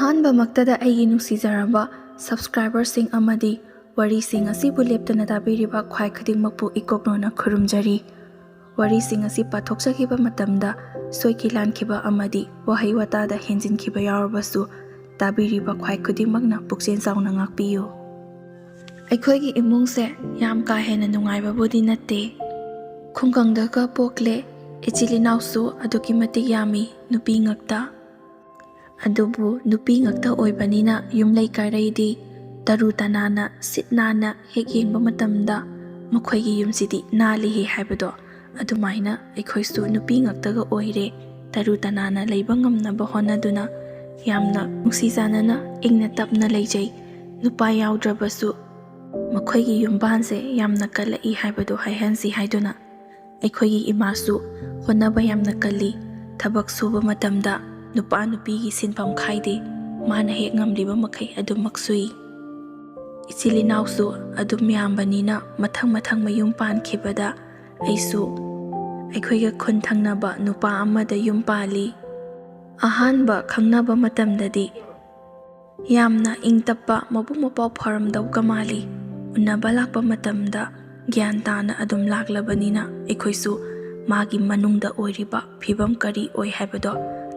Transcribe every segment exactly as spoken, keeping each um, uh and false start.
ꯑꯍꯥꯟꯕꯃꯛꯇꯗ ꯑꯩꯒꯤ ꯅꯨꯡꯁꯤꯖꯔꯕ subscriberꯁꯤꯡ ꯑꯃꯗꯤ ꯋꯥꯔꯤꯁꯤꯡ ꯑꯁꯤꯕꯨ ꯂꯦꯞꯇꯅ ꯇꯥꯕꯤꯔꯤꯕ ꯈ꯭ꯋꯥꯏ ꯈꯨꯗꯤꯡꯃꯛꯄꯨ ꯏꯀꯣꯛꯅꯣꯅ ꯈꯨꯔꯨꯝꯖꯔꯤ꯫ ꯋꯥꯔꯤꯁꯤꯡ ꯑꯁꯤ ꯄꯥꯊꯣꯛꯆꯈꯤꯕ ꯃꯇꯝꯗ ꯁꯣꯏꯈꯤ ꯂꯥꯟꯈꯤꯕ ꯑꯃꯗꯤ ꯋꯥꯍꯩ ꯋꯥꯇꯥꯗ ꯍꯦꯟꯖꯤꯟꯈꯤꯕ ꯌꯥꯎꯔꯕꯁꯨ, ꯇꯥꯕꯤꯔꯤꯕ ꯈ꯭ꯋꯥꯏ ꯈꯨꯗꯤꯡꯃꯛꯅ ꯄꯨꯛꯆꯦꯜ ꯆꯥꯎꯅ ꯉꯥꯛꯄꯤꯌꯨ꯫ ꯑꯩꯈꯣꯏꯒꯤ ꯏꯃꯨꯡꯁꯦ ꯌꯥꯝ ꯀꯥ ꯍꯦꯟꯅ ꯅꯨꯡꯉꯥꯏꯕꯕꯨꯗꯤ ꯅꯠꯇꯦ꯫ ꯈꯨꯡꯒꯪꯗꯒ ꯄꯣꯛꯂꯦ, ꯏꯆꯤꯜ ꯏꯅꯥꯎꯁꯨ ꯑꯗꯨꯛꯀꯤ ꯃꯇꯤꯛ ꯌꯥꯝꯃꯤ, ꯅꯨꯄꯤ ꯉꯥꯛꯇ꯫ ꯑꯗꯨꯕꯨ ꯅꯨꯄꯤ ꯉꯥꯛꯇ ꯑꯣꯏꯕꯅꯤꯅ ꯌꯨꯝ ꯂꯩꯀꯥꯏꯔꯩꯗꯤ ꯇꯔꯨ ꯇꯅꯥꯟꯅ ꯁꯤꯠ ꯅꯥꯟꯅ ꯍꯦꯛ ꯌꯦꯡꯕ ꯃꯇꯝꯗ ꯃꯈꯣꯏꯒꯤ ꯌꯨꯝꯁꯤꯗꯤ ꯅꯥꯜꯂꯤꯍꯦ ꯍꯥꯏꯕꯗꯣ, ꯑꯗꯨꯃꯥꯏꯅ ꯑꯩꯈꯣꯏꯁꯨ ꯅꯨꯄꯤ ꯉꯥꯛꯇꯒ ꯑꯣꯏꯔꯦ꯫ ꯇꯔꯨ ꯇꯅꯥꯟꯅ ꯂꯩꯕ ꯉꯝꯅꯕ ꯍꯣꯠꯅꯗꯨꯅ ꯌꯥꯝꯅ ꯅꯨꯡꯁꯤ ꯆꯥꯟꯅꯅ ꯏꯪꯅ ꯇꯞꯅ ꯂꯩꯖꯩ꯫ ꯅꯨꯄꯥ ꯌꯥꯎꯗ꯭ꯔꯕꯁꯨ ꯃꯈꯣꯏꯒꯤ ꯌꯨꯝꯕꯥꯟꯁꯦ ꯌꯥꯝꯅ ꯀꯜꯂꯛꯏ ꯍꯥꯏꯕꯗꯨ ꯍꯥꯏꯍꯟꯁꯤ ꯍꯥꯏꯗꯨꯅ ꯑꯩꯈꯣꯏꯒꯤ ꯏꯃꯥꯁꯨ ꯍꯣꯠꯅꯕ ꯌꯥꯝꯅ ꯀꯜꯂꯤ꯫ ꯊꯕꯛ ꯁꯨꯕ ꯃꯇꯝꯗ ꯅꯨꯄꯥ ꯅꯨꯄꯤꯒꯤ ꯁꯤꯟꯐꯝ ꯈꯥꯏꯗꯦ꯫ ꯃꯥꯅ ꯍꯦꯛ ꯉꯝꯂꯤꯕ ꯃꯈꯩ ꯑꯗꯨꯃꯛ ꯁꯨꯏ꯫ ꯏꯆꯤꯜ ꯏꯅꯥꯎꯁꯨ ꯑꯗꯨꯝ ꯌꯥꯝꯕꯅꯤꯅ ꯃꯊꯪ ꯃꯊꯪ ꯃꯌꯨꯝ ꯄꯥꯟꯈꯤꯕꯗ ꯑꯩꯁꯨ ꯑꯩꯈꯣꯏꯒ ꯈꯨꯟ ꯊꯪꯅꯕ ꯅꯨꯄꯥ ꯑꯃꯗ ꯌꯨꯝ ꯄꯥꯜꯂꯤ꯫ ꯑꯍꯥꯟꯕ ꯈꯪꯅꯕ ꯃꯇꯝꯗꯗꯤ ꯌꯥꯝꯅ ꯏꯪ ꯇꯞꯄ, ꯃꯕꯨꯛ ꯃꯄꯥꯎ ꯐꯔꯝꯗꯧꯒ ꯃꯥꯜꯂꯤ꯫ ꯎꯅꯕ ꯂꯥꯛꯄ ꯃꯇꯝꯗ ꯒ꯭ꯌꯥꯟ ꯇꯥꯅ ꯑꯗꯨꯝ ꯂꯥꯛꯂꯕꯅꯤꯅ ꯑꯩꯈꯣꯏꯁꯨ ꯃꯥꯒꯤ ꯃꯅꯨꯡꯗ ꯑꯣꯏꯔꯤꯕ ꯐꯤꯕꯝ ꯀꯔꯤ ꯑꯣꯏ ꯍꯥꯏꯕꯗꯣ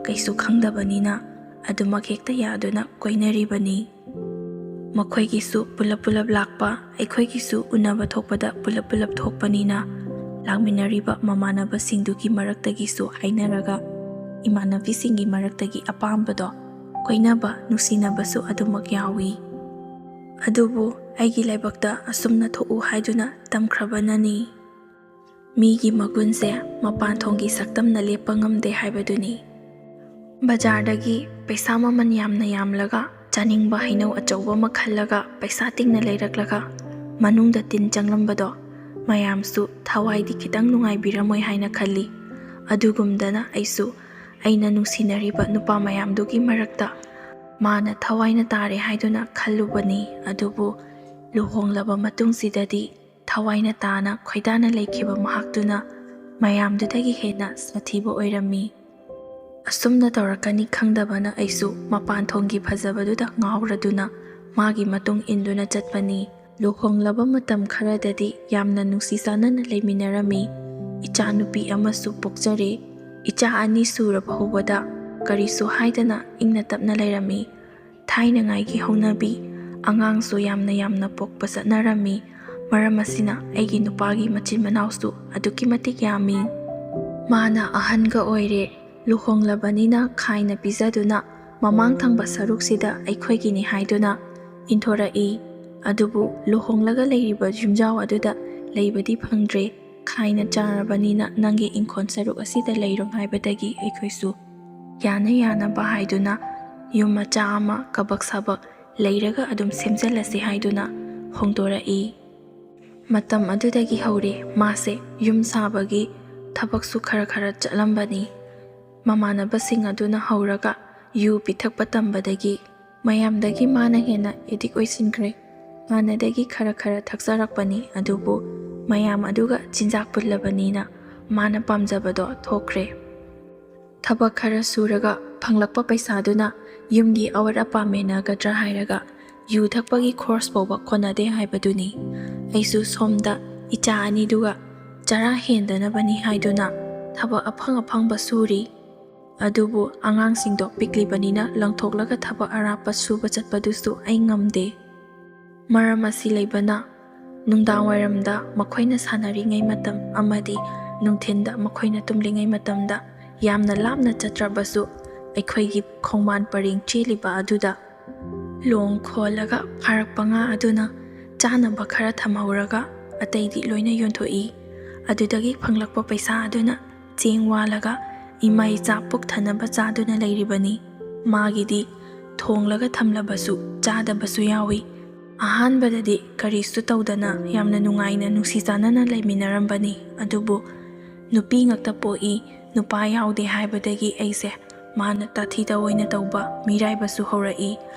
ꯀꯩꯁꯨ ꯈꯪꯗꯕꯅꯤꯅ ꯑꯗꯨꯃꯛ ꯍꯦꯛꯇ ꯌꯥꯗꯨꯅ ꯀꯣꯏꯅꯔꯤꯕꯅꯤ꯫ ꯃꯈꯣꯏꯒꯤꯁꯨ ꯄꯨꯂꯞ ꯄꯨꯂꯞ ꯂꯥꯛꯄ, ꯑꯩꯈꯣꯏꯒꯤꯁꯨ ꯎꯅꯕ ꯊꯣꯛꯄꯗ ꯄꯨꯂꯞ ꯄꯨꯂꯞ ꯊꯣꯛꯄꯅꯤꯅ ꯂꯥꯛꯃꯤꯟꯅꯔꯤꯕ ꯃꯃꯥꯟꯅꯕꯁꯤꯡꯗꯨꯒꯤ ꯃꯔꯛꯇꯒꯤꯁꯨ ꯍꯥꯏꯅꯔꯒ ꯏꯃꯥꯟꯅꯕꯤꯁꯤꯡꯒꯤ ꯃꯔꯛꯇꯒꯤ ꯑꯄꯥꯝꯕꯗꯣ ꯀꯣꯏꯅꯕ, ꯅꯨꯡꯁꯤꯅꯕꯁꯨ ꯑꯗꯨꯃꯛ ꯌꯥꯎꯏ꯫ ꯑꯗꯨꯕꯨ ꯑꯩꯒꯤ ꯂꯥꯏꯕꯛꯇ ꯑꯁꯨꯝꯅ ꯊꯣꯛꯎ ꯍꯥꯏꯗꯨꯅ ꯇꯝꯈ꯭ꯔꯕꯅꯅꯤ꯫ ꯃꯤꯒꯤ ꯃꯒꯨꯟꯁꯦ ꯃꯄꯥꯟ ꯊꯣꯡꯒꯤ ꯁꯛꯇꯝꯅ ꯂꯦꯞꯄ ꯉꯝꯗꯦ ꯍꯥꯏꯕꯗꯨꯅꯤ꯫ ꯕꯖꯥꯔꯗꯒꯤ ꯄꯩꯁꯥ ꯃꯃꯜ ꯌꯥꯝꯅ ꯌꯥꯝꯂꯒ ꯆꯥꯅꯤꯡꯕ ꯍꯩꯅꯧ ꯑꯆꯧꯕ ꯑꯃ ꯈꯜꯂꯒ ꯄꯩꯁꯥ ꯇꯤꯡꯅ ꯂꯩꯔꯛꯂꯒ ꯃꯅꯨꯡꯗ ꯇꯤꯟ ꯆꯪꯂꯝꯕꯗꯣ ꯃꯌꯥꯝꯁꯨ ꯊꯋꯥꯏꯗꯤ ꯈꯤꯇꯪ ꯅꯨꯡꯉꯥꯏꯕꯤꯔꯝꯃꯣꯏ ꯍꯥꯏꯅ ꯈꯜꯂꯤ꯫ ꯑꯗꯨꯒꯨꯝꯗꯅ ꯑꯩꯁꯨ ꯑꯩꯅ ꯅꯨꯡꯁꯤꯅꯔꯤꯕ ꯅꯨꯄꯥ ꯃꯌꯥꯝꯗꯨꯒꯤ ꯃꯔꯛꯇ ꯃꯥꯅ ꯊꯋꯥꯏꯅ ꯇꯥꯔꯦ ꯍꯥꯏꯗꯨꯅ ꯈꯜꯂꯨꯕꯅꯤ꯫ ꯑꯗꯨꯕꯨ ꯂꯨꯍꯣꯡꯂꯕ ꯃꯇꯨꯡꯁꯤꯗꯗꯤ ꯊꯋꯥꯏꯅ ꯇꯥꯅ ꯈꯣꯏꯗꯥꯅ ꯂꯩꯈꯤꯕ ꯃꯍꯥꯛꯇꯨꯅ ꯃꯌꯥꯝꯗꯨꯗꯒꯤ ꯍꯦꯟꯅ ꯁꯥꯊꯤꯕ ꯑꯣꯏꯔꯝꯃꯤ꯫ ꯑꯁꯨꯝꯅ ꯇꯧꯔꯛꯀꯅꯤ ꯈꯪꯗꯕꯅ ꯑꯩꯁꯨ ꯃꯄꯥꯟ ꯊꯣꯡꯒꯤ ꯐꯖꯕꯗꯨꯗ ꯉꯥꯎꯔꯗꯨꯅ ꯃꯥꯒꯤ ꯃꯇꯨꯡ ꯏꯟꯗꯨꯅ ꯆꯠꯄꯅꯤ꯫ ꯂꯨꯍꯣꯡꯂꯕ ꯃꯇꯝ ꯈꯔꯗꯗꯤ ꯌꯥꯝꯅ ꯅꯨꯡꯁꯤ ꯆꯥꯟꯅꯅ ꯂꯩꯃꯤꯟꯅꯔꯝꯃꯤ꯫ ꯏꯆꯥ ꯅꯨꯄꯤ ꯑꯃꯁꯨ ꯄꯣꯛꯆꯔꯦ꯫ ꯏꯆꯥ ꯑꯅꯤ ꯁꯨꯔꯕ ꯍꯧꯕꯗ ꯀꯔꯤꯁꯨ ꯍꯥꯏꯗꯅ ꯏꯪꯅ ꯇꯞꯅ ꯂꯩꯔꯝꯃꯤ꯫ ꯊꯥꯏꯅꯉꯥꯏꯒꯤ ꯍꯧꯅꯕꯤ, ꯑꯉꯥꯡꯁꯨ ꯌꯥꯝꯅ ꯌꯥꯝꯅ ꯄꯣꯛꯄ ꯆꯠꯅꯔꯝꯃꯤ꯫ ꯃꯔꯝ ꯑꯁꯤꯅ ꯑꯩꯒꯤ ꯅꯨꯄꯥꯒꯤ ꯃꯆꯤꯟ ꯃꯅꯥꯎꯁꯨ ꯑꯗꯨꯛꯀꯤ ꯃꯇꯤꯛ ꯌꯥꯝꯃꯤ꯫ ꯃꯥꯅ ꯑꯍꯟꯒ ꯑꯣꯏꯔꯦ꯫ ꯂꯨꯍꯣꯡꯂꯕꯅꯤꯅ ꯈꯥꯏꯅ ꯄꯤꯖꯗꯨꯅ ꯃꯃꯥꯡ ꯊꯪꯕ ꯁꯔꯨꯛꯁꯤꯗ ꯑꯩꯈꯣꯏꯒꯤꯅꯤ ꯍꯥꯏꯗꯨꯅ ꯏꯟꯊꯣꯔꯛꯏ꯫ ꯑꯗꯨꯕꯨ ꯂꯨꯍꯣꯡꯂꯒ ꯂꯩꯔꯤꯕ ꯌꯨꯝꯖꯥꯎ ꯑꯗꯨꯗ ꯂꯩꯕꯗꯤ ꯐꯪꯗ꯭ꯔꯦ꯫ ꯈꯥꯏꯅ ꯆꯥꯔꯕꯅꯤꯅ ꯅꯪꯒꯤ ꯏꯪꯈꯣꯜ ꯁꯔꯨꯛ ꯑꯁꯤꯗ ꯂꯩꯔꯣ ꯍꯥꯏꯕꯗꯒꯤ ꯑꯩꯈꯣꯏꯁꯨ ꯌꯥꯅ ꯌꯥꯅꯕ ꯍꯥꯏꯗꯨꯅ ꯌꯨꯝ ꯃꯆꯥ ꯑꯃ ꯀꯕꯛ ꯁꯥꯕꯛ ꯂꯩꯔꯒ ꯑꯗꯨꯝ ꯁꯦꯝꯖꯤꯜꯂꯁꯤ ꯍꯥꯏꯗꯨꯅ ꯍꯣꯡꯗꯣꯔꯛꯏ꯫ ꯃꯇꯝ ꯑꯗꯨꯗꯒꯤ ꯍꯧꯔꯦ ꯃꯥꯁꯦ ꯌꯨꯝ ꯁꯥꯕꯒꯤ ꯊꯕꯛꯁꯨ ꯈꯔ ꯈꯔ ꯆꯠꯂꯝꯕꯅꯤ꯫ ꯃꯃꯥꯟꯅꯕꯁꯤꯡ ꯑꯗꯨꯅ ꯍꯧꯔꯒ ꯌꯨ ꯄꯤꯊꯛꯄ ꯇꯝꯕꯗꯒꯤ ꯃꯌꯥꯝꯗꯒꯤ ꯃꯥꯅ ꯍꯦꯟꯅ ꯑꯦꯗꯤꯛ ꯑꯣꯏꯁꯤꯟꯈ꯭ꯔꯦ꯫ ꯍꯥꯟꯅꯗꯒꯤ ꯈꯔ ꯈꯔ ꯊꯛꯆꯔꯛꯄꯅꯤ, ꯑꯗꯨꯕꯨ ꯃꯌꯥꯝ ꯑꯗꯨꯒ ꯆꯤꯟꯖꯥꯛ ꯄꯨꯜꯂꯕꯅꯤꯅ ꯃꯥꯅ ꯄꯥꯝꯖꯕꯗꯣ ꯊꯣꯛꯈ꯭ꯔꯦ꯫ ꯊꯕꯛ ꯈꯔ ꯁꯨꯔꯒ ꯐꯪꯂꯛꯄ ꯄꯩꯁꯥꯗꯨꯅ ꯌꯨꯝꯒꯤ ꯑꯋꯥꯠ ꯑꯄꯥ ꯃꯦꯟꯅꯒꯗ꯭ꯔꯥ ꯍꯥꯏꯔꯒ ꯌꯨ ꯊꯛꯄꯒꯤ ꯈꯣꯔꯁ ꯐꯥꯎꯕ ꯀꯣꯟꯅꯗꯦ ꯍꯥꯏꯕꯗꯨꯅꯤ꯫ ꯑꯩꯁꯨ ꯁꯣꯝꯗ ꯏꯆꯥ ꯑꯅꯤꯗꯨꯒ ꯆꯔꯥ ꯍꯦꯟꯗꯅꯕꯅꯤ ꯍꯥꯏꯗꯨꯅ ꯊꯕꯛ ꯑꯐꯪ ꯑꯐꯪꯕ ꯁꯨꯔꯤ꯫ ꯑꯗꯨꯕꯨ ꯑꯉꯥꯡꯁꯤꯡꯗꯣ ꯄꯤꯛꯂꯤꯕꯅꯤꯅ ꯂꯪꯊꯣꯛꯂꯒ ꯊꯕꯛ ꯑꯔꯥꯞꯄ ꯁꯨꯕ ꯆꯠꯄꯗꯨꯁꯨ ꯑꯩ ꯉꯝꯗꯦ꯫ ꯃꯔꯝ ꯑꯁꯤ ꯂꯩꯕꯅ ꯅꯨꯡꯗꯥꯡꯋꯥꯏꯔꯝꯗ ꯃꯈꯣꯏꯅ ꯁꯥꯟꯅꯔꯤꯉꯩ ꯃꯇꯝ ꯑꯃꯗꯤ ꯅꯨꯡꯊꯤꯟꯗ ꯃꯈꯣꯏꯅ ꯇꯨꯝꯂꯤꯉꯩ ꯃꯇꯝꯗ ꯌꯥꯝꯅ ꯂꯥꯞꯅ ꯆꯠꯇ꯭ꯔꯕꯁꯨ ꯑꯩꯈꯣꯏꯒꯤ ꯈꯣꯡꯕꯥꯟ ꯄꯔꯦꯡ ꯆꯦꯜꯂꯤꯕ ꯑꯗꯨꯗ ꯂꯣꯡ ꯈꯣꯜꯂꯒ ꯐꯥꯔꯛꯄ ꯉꯥ ꯑꯗꯨꯅ ꯆꯥꯅꯕ ꯈꯔ ꯊꯝꯍꯧꯔꯒ ꯑꯇꯩꯗꯤ ꯂꯣꯏꯅ ꯌꯣꯟꯊꯣꯛꯏ꯫ ꯑꯗꯨꯗꯒꯤ ꯐꯪꯂꯛꯄ ꯄꯩꯁꯥ ꯑꯗꯨꯅ ꯆꯦꯡ ꯋꯥꯜꯂꯒ ꯏꯃꯥ ꯏꯆꯥ ꯄꯨꯛ ꯊꯟꯅꯕ ꯆꯥꯗꯨꯅ ꯂꯩꯔꯤꯕꯅꯤ꯫ ꯃꯥꯒꯤꯗꯤ ꯊꯣꯡꯂꯒ ꯊꯝꯂꯕꯁꯨ ꯆꯥꯗꯕꯁꯨ ꯌꯥꯎꯏ꯫ ꯑꯍꯥꯟꯕꯗꯗꯤ ꯀꯔꯤꯁꯨ ꯇꯧꯗꯅ ꯌꯥꯝꯅ ꯅꯨꯡꯉꯥꯏꯅ ꯅꯨꯡꯁꯤ ꯆꯥꯟꯅꯅ ꯂꯩꯃꯤꯟꯅꯔꯝꯕꯅꯤ꯫ ꯑꯗꯨꯕꯨ ꯅꯨꯄꯤ ꯉꯛꯇ ꯄꯣꯛꯏ, ꯅꯨꯄꯥ ꯌꯥꯎꯗꯦ ꯍꯥꯏꯕꯗꯒꯤ ꯑꯩꯁꯦ ꯃꯥꯅ ꯇꯥꯊꯤ ꯇꯑꯣꯏꯅ ꯇꯧꯕ ꯃꯤꯔꯥꯏꯕꯁꯨ ꯍꯧꯔꯛꯏ꯫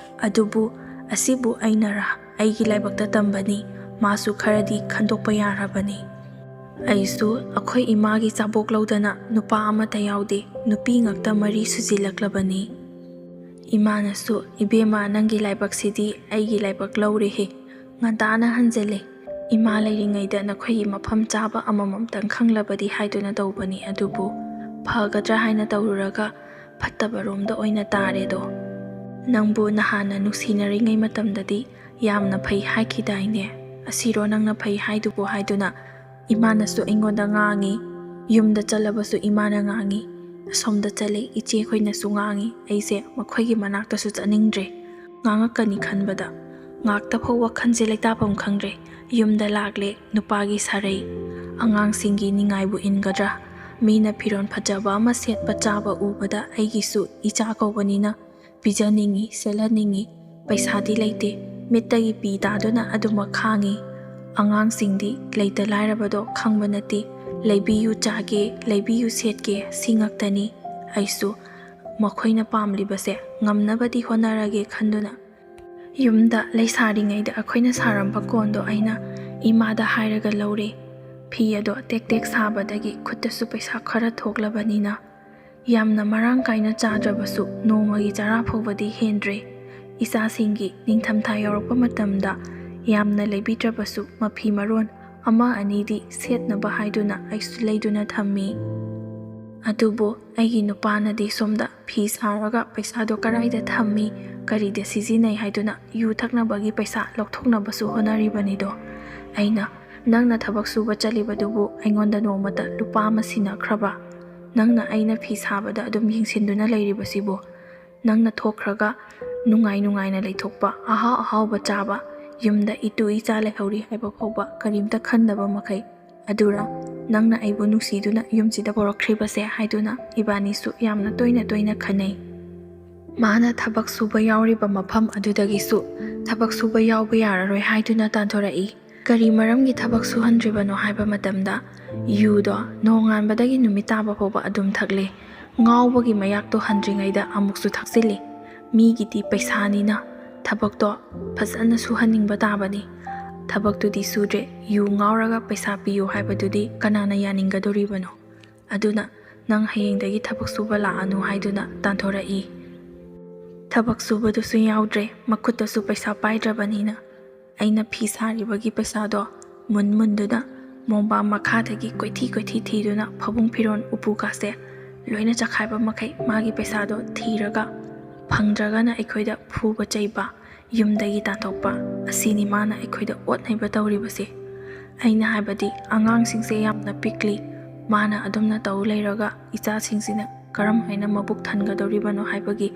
ꯑꯗꯨꯕꯨ ꯑꯁꯤꯕꯨ ꯑꯩꯅꯔꯥ? ꯑꯩꯒꯤ ꯂꯥꯏꯕꯛꯇ ꯇꯝꯕꯅꯤ꯫ ꯃꯥꯁꯨ ꯈꯔꯗꯤ ꯈꯟꯗꯣꯛꯄ ꯌꯥꯔꯕꯅꯤ꯫ ꯑꯩꯁꯨ ꯑꯩꯈꯣꯏ ꯏꯃꯥꯒꯤ ꯆꯥꯕꯣꯛ ꯂꯧꯗꯅ ꯅꯨꯄꯥ ꯑꯃꯠꯇ ꯌꯥꯎꯗꯦ, ꯅꯨꯄꯤ ꯉꯥꯛꯇ ꯃꯔꯤ ꯁꯨꯖꯤꯜꯂꯛꯂꯕꯅꯤ꯫ ꯏꯃꯥꯅꯁꯨ, "ꯏꯕꯦꯝꯃ, ꯅꯪꯒꯤ ꯂꯥꯏꯕꯛꯁꯤꯗꯤ ꯑꯩꯒꯤ ꯂꯥꯏꯕꯛ ꯂꯧꯔꯦꯍꯦ, ꯉꯟꯇꯥꯅ ꯍꯟꯖꯤꯜꯂꯦ꯫ ꯏꯃꯥ ꯂꯩꯔꯤꯉꯩꯗ ꯅꯈꯣꯏꯒꯤ ꯃꯐꯝ ꯆꯥꯕ ꯑꯃꯃꯝꯇꯪ ꯈꯪꯂꯕꯗꯤ ꯍꯥꯏꯗꯨꯅ ꯇꯧꯕꯅꯤ, ꯑꯗꯨꯕꯨ ꯐꯒꯗ꯭ꯔꯥ ꯍꯥꯏꯅ ꯇꯧꯔꯨꯔꯒ ꯐꯠꯇꯕꯔꯣꯝꯗ ꯑꯣꯏꯅ ꯇꯥꯔꯦꯗꯣ꯫ ꯅꯪꯕꯨ ꯅꯍꯥꯟꯅ ꯅꯨꯡꯁꯤꯅꯔꯤꯉꯩ ꯃꯇꯝꯗꯗꯤ ꯌꯥꯝꯅ ꯐꯩ ꯍꯥꯏꯈꯤꯗꯥꯏꯅꯦ? ꯑꯁꯤꯔꯣ ꯅꯪꯅ ꯐꯩ ꯍꯥꯏꯗꯨꯕꯨ?" ꯍꯥꯏꯗꯨꯅ ꯏꯃꯥꯅꯁꯨ ꯑꯩꯉꯣꯟꯗ ꯉꯥꯡꯉꯤ, ꯌꯨꯝꯗ ꯆꯠꯂꯕꯁꯨ ꯏꯃꯥꯅ ꯉꯥꯡꯉꯤ, ꯑꯁꯣꯝꯗ ꯆꯠꯂꯦ ꯏꯆꯦꯈꯣꯏꯅꯁꯨ ꯉꯥꯡꯉꯤ꯫ ꯑꯩꯁꯦ ꯃꯈꯣꯏꯒꯤ ꯃꯅꯥꯛꯇꯁꯨ ꯆꯠꯅꯤꯡꯗ꯭ꯔꯦ꯫ ꯉꯥꯡꯉꯛꯀꯅꯤ ꯈꯟꯕꯗ ꯉꯥꯛꯇ ꯐꯥꯎ ꯋꯥꯈꯜꯁꯦ ꯂꯩꯇꯥꯐꯝ ꯈꯪꯗ꯭ꯔꯦ꯫ ꯌꯨꯝꯗ ꯂꯥꯛꯂꯦ, ꯅꯨꯄꯥꯒꯤ ꯁꯥꯔꯩ, ꯑꯉꯥꯡꯁꯤꯡꯒꯤ ꯅꯤꯡꯉꯥꯏꯕꯨ ꯏꯟꯒꯗ꯭ꯔꯥ? ꯃꯤꯅ ꯐꯤꯔꯣꯜ ꯐꯖꯕ ꯑꯃ ꯁꯦꯠꯄ ꯆꯥꯕ ꯎꯕꯗ ꯑꯩꯒꯤꯁꯨ ꯏꯆꯥ ꯀꯧꯕꯅꯤꯅ ꯄꯤꯖꯅꯤꯡꯉꯤ, ꯁꯦꯠꯍꯟꯅꯤꯡꯉꯤ꯫ ꯄꯩꯁꯥꯗꯤ ꯂꯩꯇꯦ, ꯃꯤꯠꯇꯒꯤ ꯄꯤ ꯇꯥꯗꯨꯅ ꯑꯗꯨꯃꯛ ꯈꯥꯡꯉꯤ꯫ ꯑꯉꯥꯡꯁꯤꯡꯗꯤ ꯂꯩꯇ ꯂꯥꯏꯔꯕꯗꯣ ꯈꯪꯕ ꯅꯠꯇꯦ꯫ ꯂꯩꯕꯤꯌꯨ ꯆꯥꯒꯦ, ꯂꯩꯕꯤꯌꯨ ꯁꯦꯠꯀꯦ, ꯁꯤ ꯉꯥꯛꯇꯅꯤ꯫ ꯑꯩꯁꯨ ꯃꯈꯣꯏꯅ ꯄꯥꯝꯂꯤꯕꯁꯦ ꯉꯝꯅꯕꯗꯤ ꯍꯣꯠꯅꯔꯒꯦ ꯈꯟꯗꯨꯅ ꯌꯨꯝꯗ ꯂꯩꯁꯥꯔꯤꯉꯩꯗ ꯑꯩꯈꯣꯏꯅ ꯁꯥꯔꯝꯕ ꯀꯣꯟꯗꯣ ꯑꯩꯅ ꯏꯃꯥꯗ ꯍꯥꯏꯔꯒ ꯂꯧꯔꯦ꯫ ꯐꯤ ꯑꯗꯣ ꯇꯦꯛ ꯇꯦꯛ ꯁꯥꯕꯗꯒꯤ ꯈꯨꯠꯇꯁꯨ ꯄꯩꯁꯥ ꯈꯔ ꯊꯣꯛꯂꯕꯅꯤꯅ ꯌꯥꯝꯅ ꯃꯔꯥꯡ ꯀꯥꯏꯅ ꯆꯥꯗ꯭ꯔꯕꯁꯨ ꯅꯣꯡꯃꯒꯤ ꯆꯔꯥ ꯐꯥꯎꯕꯗꯤ ꯍꯦꯟꯗ꯭ꯔꯦ꯫ ꯏꯆꯥꯁꯤꯡꯒꯤ ꯅꯤꯡꯊꯝꯊꯥ ꯌꯧꯔꯛꯄ ꯃꯇꯝꯗ ꯌꯥꯝꯅ ꯂꯩꯕꯤꯗ꯭ꯔꯕꯁꯨ ꯃꯐꯤ ꯃꯔꯣꯟ ꯑꯃ ꯑꯅꯤꯗꯤ ꯁꯦꯠꯅꯕ ꯍꯥꯏꯗꯨꯅ ꯑꯩꯁꯨ ꯂꯩꯗꯨꯅ ꯊꯝꯃꯤ꯫ ꯑꯗꯨꯕꯨ ꯑꯩꯒꯤ ꯅꯨꯄꯥꯅꯗꯤ ꯁꯣꯝꯗ ꯐꯤ ꯁꯥꯔꯒ ꯄꯩꯁꯥꯗꯣ ꯀꯔꯥꯏꯗ ꯊꯝꯃꯤ, ꯀꯔꯤꯗ ꯁꯤꯖꯤꯟꯅꯩ ꯍꯥꯏꯗꯨꯅ ꯌꯨ ꯊꯛꯅꯕꯒꯤ ꯄꯩꯁꯥ ꯂꯧꯊꯣꯛꯅꯕꯁꯨ ꯍꯣꯠꯅꯔꯤꯕꯅꯤꯗꯣ꯫ ꯑꯩꯅ, "ꯅꯪꯅ ꯊꯕꯛ ꯁꯨꯕ ꯆꯠꯂꯤꯕꯗꯨꯕꯨ ꯑꯩꯉꯣꯟꯗ ꯅꯣꯡꯃꯇ ꯂꯨꯄꯥ ꯑꯃ ꯁꯤꯟꯅꯈ꯭ꯔꯕ? ꯅꯪꯅ ꯑꯩꯅ ꯐꯤ ꯁꯥꯕꯗ ꯑꯗꯨꯝ ꯌꯦꯡꯁꯤꯟꯗꯨꯅ ꯂꯩꯔꯤꯕꯁꯤꯕꯨ? ꯅꯪꯅ ꯊꯣꯛꯈ꯭ꯔꯒ ꯅꯨꯡꯉꯥꯏ ꯅꯨꯡꯉꯥꯏꯅ ꯂꯩꯊꯣꯛꯄ, ꯑꯍꯥꯎ ꯑꯍꯥꯎꯕ ꯆꯥꯕ, ꯌꯨꯝꯗ ꯏꯇꯨ ꯏꯆꯥ ꯂꯩꯍꯧꯔꯤ ꯍꯥꯏꯕ ꯐꯥꯎꯕ ꯀꯔꯤꯝꯇ ꯈꯟꯗꯕ ꯃꯈꯩ, ꯑꯗꯨꯔ ꯅꯪꯅ ꯑꯩꯕꯨ ꯅꯨꯡꯁꯤꯗꯨꯅ ꯌꯨꯝꯁꯤꯗ ꯄꯨꯔꯛꯈ꯭ꯔꯤꯕꯁꯦ?" ꯍꯥꯏꯗꯨꯅ ꯏꯕꯥꯅꯤꯁꯨ ꯌꯥꯝꯅ ꯇꯣꯏꯅ ꯇꯣꯏꯅ ꯈꯟꯅꯩ꯫ ꯃꯥꯅ ꯊꯕꯛ ꯁꯨꯕ ꯌꯥꯎꯔꯤꯕ ꯃꯐꯝ ꯑꯗꯨꯗꯒꯤꯁꯨ ꯊꯕꯛ ꯁꯨꯕ ꯌꯥꯎꯕ ꯌꯥꯔꯔꯣꯏ ꯍꯥꯏꯗꯨꯅ ꯇꯥꯟꯊꯣꯔꯛꯏ꯫ ꯀꯔꯤ ꯃꯔꯝꯒꯤ ꯊꯕꯛ ꯁꯨꯍꯟꯗ꯭ꯔꯤꯕꯅꯣ ꯍꯥꯏꯕ ꯃꯇꯝꯗ, ꯌꯨꯗꯣ ꯅꯣꯡꯉꯥꯟꯕꯗꯒꯤ ꯅꯨꯃꯤꯠ ꯇꯥꯕ ꯐꯥꯎꯕ ꯑꯗꯨꯝ ꯊꯛꯂꯦ꯫ ꯉꯥꯎꯕꯒꯤ ꯃꯌꯥꯛꯇꯣ ꯍꯟꯗ꯭ꯔꯤꯉꯩꯗ ꯑꯃꯨꯛꯁꯨ ꯊꯛꯆꯤꯜꯂꯤ꯫ ꯃꯤꯒꯤꯗꯤ ꯄꯩꯁꯥꯅꯤꯅ ꯊꯕꯛꯇꯣ ꯐꯖꯅ ꯁꯨꯍꯟꯅꯤꯡꯕ ꯇꯥꯕꯅꯤ꯫ ꯊꯕꯛꯇꯨꯗꯤ ꯁꯨꯗ꯭ꯔꯦ, ꯌꯨ ꯉꯥꯎꯔꯒ ꯄꯩꯁꯥ ꯄꯤꯌꯨ ꯍꯥꯏꯕꯗꯨꯗꯤ ꯀꯅꯥꯅ ꯌꯥꯅꯤꯡꯒꯗꯣꯔꯤꯕꯅꯣ? ꯑꯗꯨꯅ ꯅꯪ ꯍꯌꯦꯡꯗꯒꯤ ꯊꯕꯛ ꯁꯨꯕ ꯂꯥꯛꯑꯅꯨ ꯍꯥꯏꯗꯨꯅ ꯇꯥꯟꯊꯣꯔꯛꯏ꯫ ꯊꯕꯛ ꯁꯨꯕꯗꯨꯁꯨ ꯌꯥꯎꯗ꯭ꯔꯦ, ꯃꯈꯨꯠꯇꯁꯨ ꯄꯩꯁꯥ ꯄꯥꯏꯗ꯭ꯔꯕꯅꯤꯅ꯫ ꯑꯩꯅ ꯐꯤ ꯁꯥꯔꯤꯕꯒꯤ ꯄꯩꯁꯥꯗꯣ ꯃꯨꯟ ꯃꯨꯟꯗꯨꯅ ꯃꯣꯝꯕꯥ ꯃꯈꯥꯗꯒꯤ ꯀꯣꯏꯊꯤ ꯀꯣꯏꯊꯤ ꯊꯤꯗꯨꯅ ꯐꯃꯨꯡ ꯐꯤꯔꯣꯟ ꯎꯄꯨ ꯀꯥꯁꯦ ꯂꯣꯏꯅ ꯆꯈꯥꯏꯕ ꯃꯈꯩ ꯃꯥꯒꯤ ꯄꯩꯁꯥꯗꯣ ꯊꯤꯔꯒ ꯐꯪꯗ꯭ꯔꯒꯅ ꯑꯩꯈꯣꯏꯗ ꯐꯨꯕ ꯆꯩꯕ, ꯌꯨꯝꯗꯒꯤ ꯇꯥꯟꯊꯣꯛꯄ, ꯑꯁꯤꯅꯤ ꯃꯥꯅ ꯑꯩꯈꯣꯏꯗ ꯑꯣꯠ ꯅꯩꯕ ꯇꯧꯔꯤꯕꯁꯦ꯫ ꯑꯩꯅ ꯍꯥꯏꯕꯗꯤ ꯑꯉꯥꯡꯁꯤꯡꯁꯦ ꯌꯥꯝꯅ ꯄꯤꯛꯂꯤ, ꯃꯥꯅ ꯑꯗꯨꯝꯅ ꯇꯧ ꯂꯩꯔꯒ ꯏꯆꯥꯁꯤꯡꯁꯤꯅ ꯀꯔꯝ ꯍꯥꯏꯅ ꯃꯕꯨꯛ ꯊꯟꯒꯗꯧꯔꯤꯕꯅꯣ ꯍꯥꯏꯕꯒꯤ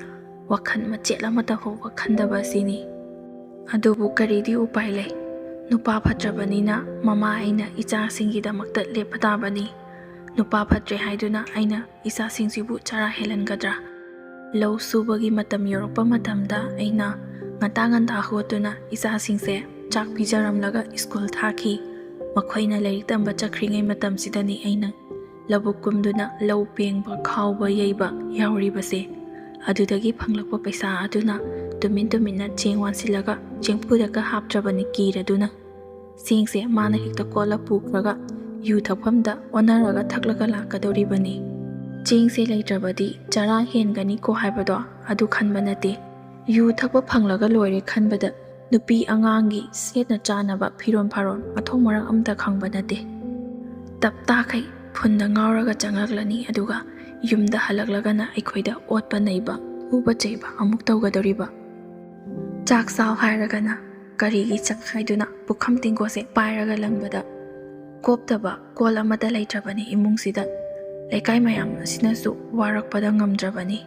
ꯋꯥꯈꯜ ꯃꯆꯦꯠ ꯑꯃꯠꯇ ꯐꯥꯎꯕ ꯈꯟꯗꯕ ꯑꯁꯤꯅꯤ꯫ ꯑꯗꯨꯕꯨ ꯀꯔꯤꯗꯤ ꯎꯄꯥꯏ ꯂꯩ? ꯅꯨꯄꯥ ꯐꯠꯇ꯭ꯔꯕꯅꯤꯅ ꯃꯃꯥ ꯑꯩꯅ ꯏꯆꯥꯁꯤꯡꯒꯤꯗꯃꯛꯇ ꯂꯦꯞꯄ ꯇꯥꯕꯅꯤ꯫ ꯅꯨꯄꯥ ꯐꯠꯇ꯭ꯔꯦ ꯍꯥꯏꯗꯨꯅ ꯑꯩꯅ ꯏꯆꯥꯁꯤꯡꯁꯤꯕꯨ ꯆꯔꯥ ꯍꯦꯜꯍꯟꯒꯗ꯭ꯔꯥ? ꯂꯧ ꯁꯨꯕꯒꯤ ꯃꯇꯝ ꯌꯧꯔꯛꯄ ꯃꯇꯝꯗ ꯑꯩꯅ ꯉꯟꯇꯥ ꯉꯟꯇꯥ ꯍꯧꯒꯠꯇꯨꯅ ꯏꯆꯥꯁꯤꯡꯁꯦ ꯆꯥꯛ ꯄꯤꯖꯔꯝꯂꯒ ꯁ꯭ꯀꯨꯜ ꯊꯥꯈꯤ꯫ ꯃꯈꯣꯏꯅ ꯂꯥꯏꯔꯤꯛ ꯇꯝꯕ ꯆꯠꯈ꯭ꯔꯤꯉꯩ ꯃꯇꯝꯁꯤꯗꯅꯤ ꯑꯩꯅ ꯂꯧꯕꯨꯛ ꯀꯨꯝꯗꯨꯅ ꯂꯧ ꯄꯦꯡꯕ, ꯈꯥꯎꯕ, ꯌꯩꯕ ꯌꯥꯎꯔꯤꯕꯁꯦ꯫ ꯑꯗꯨꯗꯒꯤ ꯐꯪꯂꯛꯄ ꯄꯩꯁꯥ ꯑꯗꯨꯅ ꯇꯨꯃꯤꯟ ꯇꯨꯃꯤꯟꯅ ꯆꯦꯡ ꯋꯥꯟꯁꯤꯜꯂꯒ ꯆꯦꯡꯐꯨꯗꯒ ꯍꯥꯞꯇ꯭ꯔꯕꯅꯤ ꯀꯤꯔꯗꯨꯅ꯫ ꯆꯦꯡꯁꯦ ꯃꯥꯅ ꯍꯦꯛꯇ ꯀꯣꯠꯂ ꯄꯨꯈ꯭ꯔꯒ ꯌꯨ ꯊꯛꯐꯝꯗ ꯑꯣꯟꯅꯔꯒ ꯊꯛꯂꯒ ꯂꯥꯛꯀꯗꯧꯔꯤꯕꯅꯤ꯫ ꯆꯦꯡꯁꯦ ꯂꯩꯇ꯭ꯔꯕꯗꯤ ꯆꯔꯥ ꯍꯦꯟꯒꯅꯤꯀꯣ ꯍꯥꯏꯕꯗꯣ ꯑꯗꯨ ꯈꯟꯕ ꯅꯠꯇꯦ꯫ ꯌꯨ ꯊꯛꯄ ꯐꯪꯂꯒ ꯂꯣꯏꯔꯦ ꯈꯟꯕꯗ ꯅꯨꯄꯤ ꯑꯉꯥꯡꯒꯤ ꯁꯦꯠꯅ ꯆꯥꯅꯕ ꯐꯤꯔꯣꯟ ꯐꯥꯔꯣꯟ ꯃꯊꯣꯡ ꯃꯔꯝ ꯑꯝꯇ ꯈꯪꯕ ꯅꯠꯇꯦ꯫ ꯇꯞꯇꯥꯈꯩ ꯐꯨꯟꯗ ꯉꯥꯎꯔꯒ ꯆꯪꯂꯛꯂꯅꯤ, ꯑꯗꯨꯒ ꯌꯨꯝꯗ ꯍꯜꯂꯛꯂꯒꯅ ꯑꯩꯈꯣꯏꯗ ꯑꯣꯠꯄ ꯅꯩꯕ, ꯐꯨꯕ ꯆꯩꯕ ꯑꯃꯨꯛ ꯇꯧꯒꯗꯧꯔꯤꯕ꯫ ꯆꯥꯛ ꯆꯥꯎ ꯍꯥꯏꯔꯒꯅ ꯀꯔꯤꯒꯤ ꯆꯥꯛ ꯍꯥꯏꯗꯨꯅ ꯄꯨꯈꯝ ꯇꯦꯡꯀꯣꯠꯁꯦ ꯄꯥꯏꯔꯒ ꯂꯪꯕꯗ ꯀꯣꯞꯇꯕ ꯀꯣꯜ ꯑꯃꯠꯇ ꯂꯩꯇ꯭ꯔꯕꯅꯤ ꯏꯃꯨꯡꯁꯤꯗ꯫ ꯂꯩꯀꯥꯏ ꯃꯌꯥꯝ ꯑꯁꯤꯅꯁꯨ ꯋꯥꯔꯛꯄꯗ ꯉꯝꯗ꯭ꯔꯕꯅꯤ꯫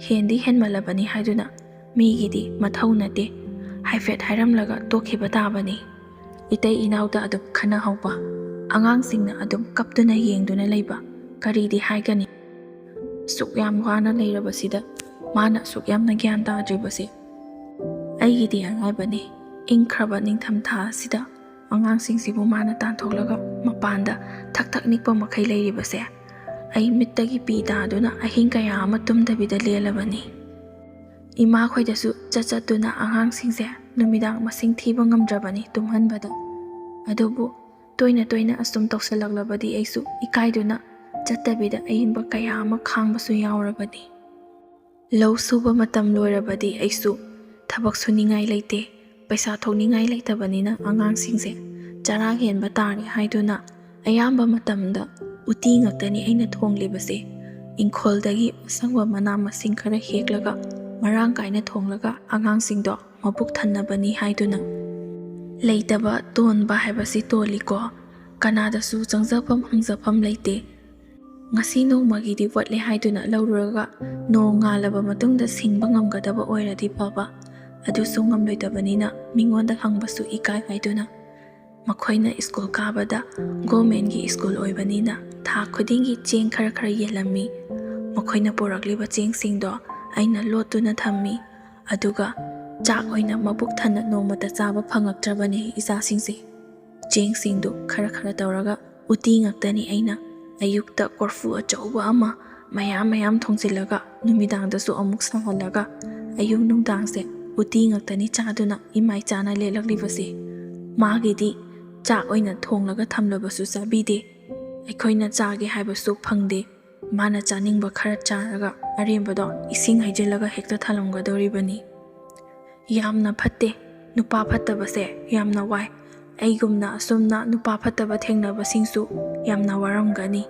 ꯍꯦꯟꯗꯤ ꯍꯦꯟꯃꯜꯂꯕꯅꯤ ꯍꯥꯏꯗꯨꯅ ꯃꯤꯒꯤꯗꯤ ꯃꯊꯧ ꯅꯠꯇꯦ, ꯍꯥꯏꯐꯦꯠ ꯍꯥꯏꯔꯝꯂꯒ ꯇꯣꯛꯈꯤꯕ ꯇꯥꯕꯅꯤ꯫ ꯏꯇꯩ ꯏꯅꯥꯎꯗ ꯑꯗꯨꯝ ꯈꯟꯅꯍꯧꯕ, ꯑꯉꯥꯡꯁꯤꯡꯅ ꯑꯗꯨꯝ ꯀꯞꯇꯨꯅ ꯌꯦꯡꯗꯨꯅ ꯂꯩꯕ, ꯀꯔꯤꯗꯤ ꯍꯥꯏꯒꯅꯤ? ꯁꯨꯛ ꯌꯥꯝ ꯋꯥꯅ ꯂꯩꯔꯕꯁꯤꯗ ꯃꯥꯅ ꯑꯁꯨꯛ ꯌꯥꯝꯅ ꯒ꯭ꯌꯥꯟ ꯇꯥꯗ꯭ꯔꯤꯕꯁꯦ꯫ ꯑꯩꯒꯤꯗꯤ ꯑꯔꯥꯏꯕꯅꯤ, ꯏꯪꯈ꯭ꯔꯕ ꯅꯤꯡꯊꯝꯊꯥ ꯑꯁꯤꯗ ꯑꯉꯥꯡꯁꯤꯡꯁꯤꯕꯨ ꯃꯥꯅ ꯇꯥꯟꯊꯣꯛꯂꯒ ꯃꯄꯥꯟꯗ ꯊꯛ ꯊꯛ ꯅꯤꯛꯄ ꯃꯈꯩ ꯂꯩꯔꯤꯕꯁꯦ꯫ ꯑꯩ ꯃꯤꯠꯇꯒꯤ ꯄꯤ ꯇꯥꯗꯨꯅ ꯑꯍꯤꯡ ꯀꯌꯥ ꯑꯃ ꯇꯨꯝꯗꯕꯤꯗ ꯂꯦꯜꯂꯕꯅꯤ꯫ ꯏꯃꯥꯈꯣꯏꯗꯁꯨ ꯆꯠ ꯆꯠꯇꯨꯅ ꯑꯉꯥꯡꯁꯤꯡꯁꯦ ꯅꯨꯃꯤꯗꯥꯡ ꯃꯁꯤꯡ ꯊꯤꯕ ꯉꯝꯗ꯭ꯔꯕꯅꯤ ꯇꯨꯝꯍꯟꯕꯗ꯫ ꯑꯗꯨꯕꯨ ꯇꯣꯏꯅ ꯇꯣꯏꯅ ꯑꯁꯨꯝ ꯇꯧꯁꯜꯂꯛꯂꯕꯗꯤ ꯑꯩꯁꯨ ꯏꯀꯥꯏꯗꯨꯅ ꯆꯠꯇꯕꯤꯗ ꯑꯏꯪꯕ ꯀꯌꯥ ꯑꯃ ꯈꯥꯡꯕꯁꯨ ꯌꯥꯎꯔꯕꯅꯤ꯫ ꯂꯧ ꯁꯨꯕ ꯃꯇꯝ ꯂꯣꯏꯔꯕꯗꯤ ꯑꯩꯁꯨ ꯊꯕꯛ ꯁꯨꯅꯤꯡꯉꯥꯏ ꯂꯩꯇꯦ, ꯄꯩꯁꯥ ꯊꯣꯛꯅꯤꯡꯉꯥꯏ ꯂꯩꯇꯕꯅꯤꯅ ꯑꯉꯥꯡꯁꯤꯡꯁꯦ ꯆꯔꯥ ꯍꯦꯟꯕ ꯇꯥꯔꯦ ꯍꯥꯏꯗꯨꯅ ꯑꯌꯥꯝꯕ ꯃꯇꯝꯗ ꯎꯇꯤ ꯉꯥꯛꯇꯅꯤ ꯑꯩꯅ ꯊꯣꯡꯂꯤꯕꯁꯦ꯫ ꯏꯪꯈꯣꯜꯗꯒꯤ ꯑꯁꯪꯕ ꯃꯅꯥ ꯃꯁꯤꯡ ꯈꯔ ꯍꯦꯛꯂꯒ ꯃꯔꯥꯡ ꯀꯥꯏꯅ ꯊꯣꯡꯂꯒ ꯑꯉꯥꯡꯁꯤꯡꯗꯣ ꯃꯄꯨꯛ ꯊꯟꯅꯕꯅꯤ ꯍꯥꯏꯗꯨꯅ꯫ ꯂꯩꯇꯕ ꯇꯣꯟꯕ ꯍꯥꯏꯕꯁꯤ ꯇꯣꯜꯂꯤꯀꯣ꯫ ꯀꯅꯥꯗꯁꯨ ꯆꯪꯖꯐꯝ ꯍꯪꯖꯐꯝ ꯂꯩꯇꯦ꯫ ꯉꯁꯤ ꯅꯣꯡꯃꯒꯤꯗꯤ ꯋꯥꯠꯂꯦ ꯍꯥꯏꯗꯨꯅ ꯂꯧꯔꯨꯔꯒ ꯅꯣꯡ ꯉꯥꯜꯂꯕ ꯃꯇꯨꯡꯗ ꯁꯤꯡꯕ ꯉꯝꯒꯗꯕ ꯑꯣꯏꯔꯗꯤ ꯐꯕ꯫ ꯑꯗꯨꯁꯨ ꯉꯝꯂꯣꯏꯗꯕꯅꯤꯅ ꯃꯤꯉꯣꯟꯗ ꯍꯪꯕꯁꯨ ꯏꯀꯥꯏ ꯍꯥꯏꯗꯨꯅ꯫ ꯃꯈꯣꯏꯅ ꯁ꯭ꯀꯨꯜ ꯀꯥꯕꯗ ꯒꯣꯔꯃꯦꯟꯒꯤ ꯁ꯭ꯀꯨꯜ ꯑꯣꯏꯕꯅꯤꯅ ꯊꯥ ꯈꯨꯗꯤꯡꯒꯤ ꯆꯦꯡ ꯈꯔ ꯈꯔ ꯌꯦꯜꯂꯝꯃꯤ꯫ ꯃꯈꯣꯏꯅ ꯄꯨꯔꯛꯂꯤꯕ ꯆꯦꯡꯁꯤꯡꯗꯣ ꯑꯩꯅ ꯂꯣꯠꯇꯨꯅ ꯊꯝꯃꯤ꯫ ꯑꯗꯨꯒ ꯆꯥꯛ ꯑꯣꯏꯅ ꯃꯄꯨꯛ ꯊꯟꯅ ꯅꯣꯡꯃꯇ ꯆꯥꯕ ꯐꯪꯉꯛꯇ꯭ꯔꯕꯅꯤ ꯏꯆꯥꯁꯤꯡꯁꯦ꯫ ꯆꯦꯡꯁꯤꯡꯗꯨ ꯈꯔ ꯈꯔ ꯇꯧꯔꯒ ꯎꯇꯤ ꯉꯥꯛꯇꯅꯤ ꯑꯩꯅ ꯑꯌꯨꯛꯇ ꯀꯣꯔꯐꯨ ꯑꯆꯧꯕ ꯑꯃ ꯃꯌꯥꯝ ꯃꯌꯥꯝ ꯊꯣꯡꯖꯤꯜꯂꯒ ꯅꯨꯃꯤꯗꯥꯡꯗꯁꯨ ꯑꯃꯨꯛ ꯁꯥꯍꯜꯂꯒ ꯑꯌꯨꯛ ꯅꯨꯡꯗꯥꯡꯁꯦ ꯎꯇꯤ ꯉꯥꯛꯇꯅꯤ ꯆꯥꯗꯨꯅ ꯏꯃꯥ ꯏꯆꯥꯅ ꯂꯦꯜꯂꯛꯂꯤꯕꯁꯦ꯫ ꯃꯥꯒꯤꯗꯤ ꯆꯥꯛ ꯑꯣꯏꯅ ꯊꯣꯡꯂꯒ ꯊꯝꯂꯕꯁꯨ ꯆꯥꯕꯤꯗꯦ꯫ ꯑꯩꯈꯣꯏꯅ ꯆꯥꯒꯦ ꯍꯥꯏꯕꯁꯨ ꯐꯪꯗꯦ꯫ ꯃꯥꯅ ꯆꯥꯅꯤꯡꯕ ꯈꯔ ꯆꯥꯔꯒ ꯑꯔꯦꯝꯕꯗꯣ ꯏꯁꯤꯡ ꯍꯩꯖꯤꯜꯂꯒ ꯍꯦꯛꯇ ꯊꯜꯂꯝꯒꯗꯧꯔꯤꯕꯅꯤ꯫ ꯌꯥꯝꯅ ꯐꯠꯇꯦ꯫ ꯅꯨꯄꯥ ꯐꯠꯇꯕꯁꯦ ꯌꯥꯝꯅ ꯋꯥꯏ꯫ ꯑꯩꯒꯨꯝꯅ ꯑꯁꯨꯝꯅ ꯅꯨꯄꯥ ꯐꯠꯇꯕ ꯊꯦꯡꯅꯕꯁꯤꯡꯁꯨ ꯌꯥꯝꯅ ꯋꯥꯔꯝꯒꯅꯤ꯫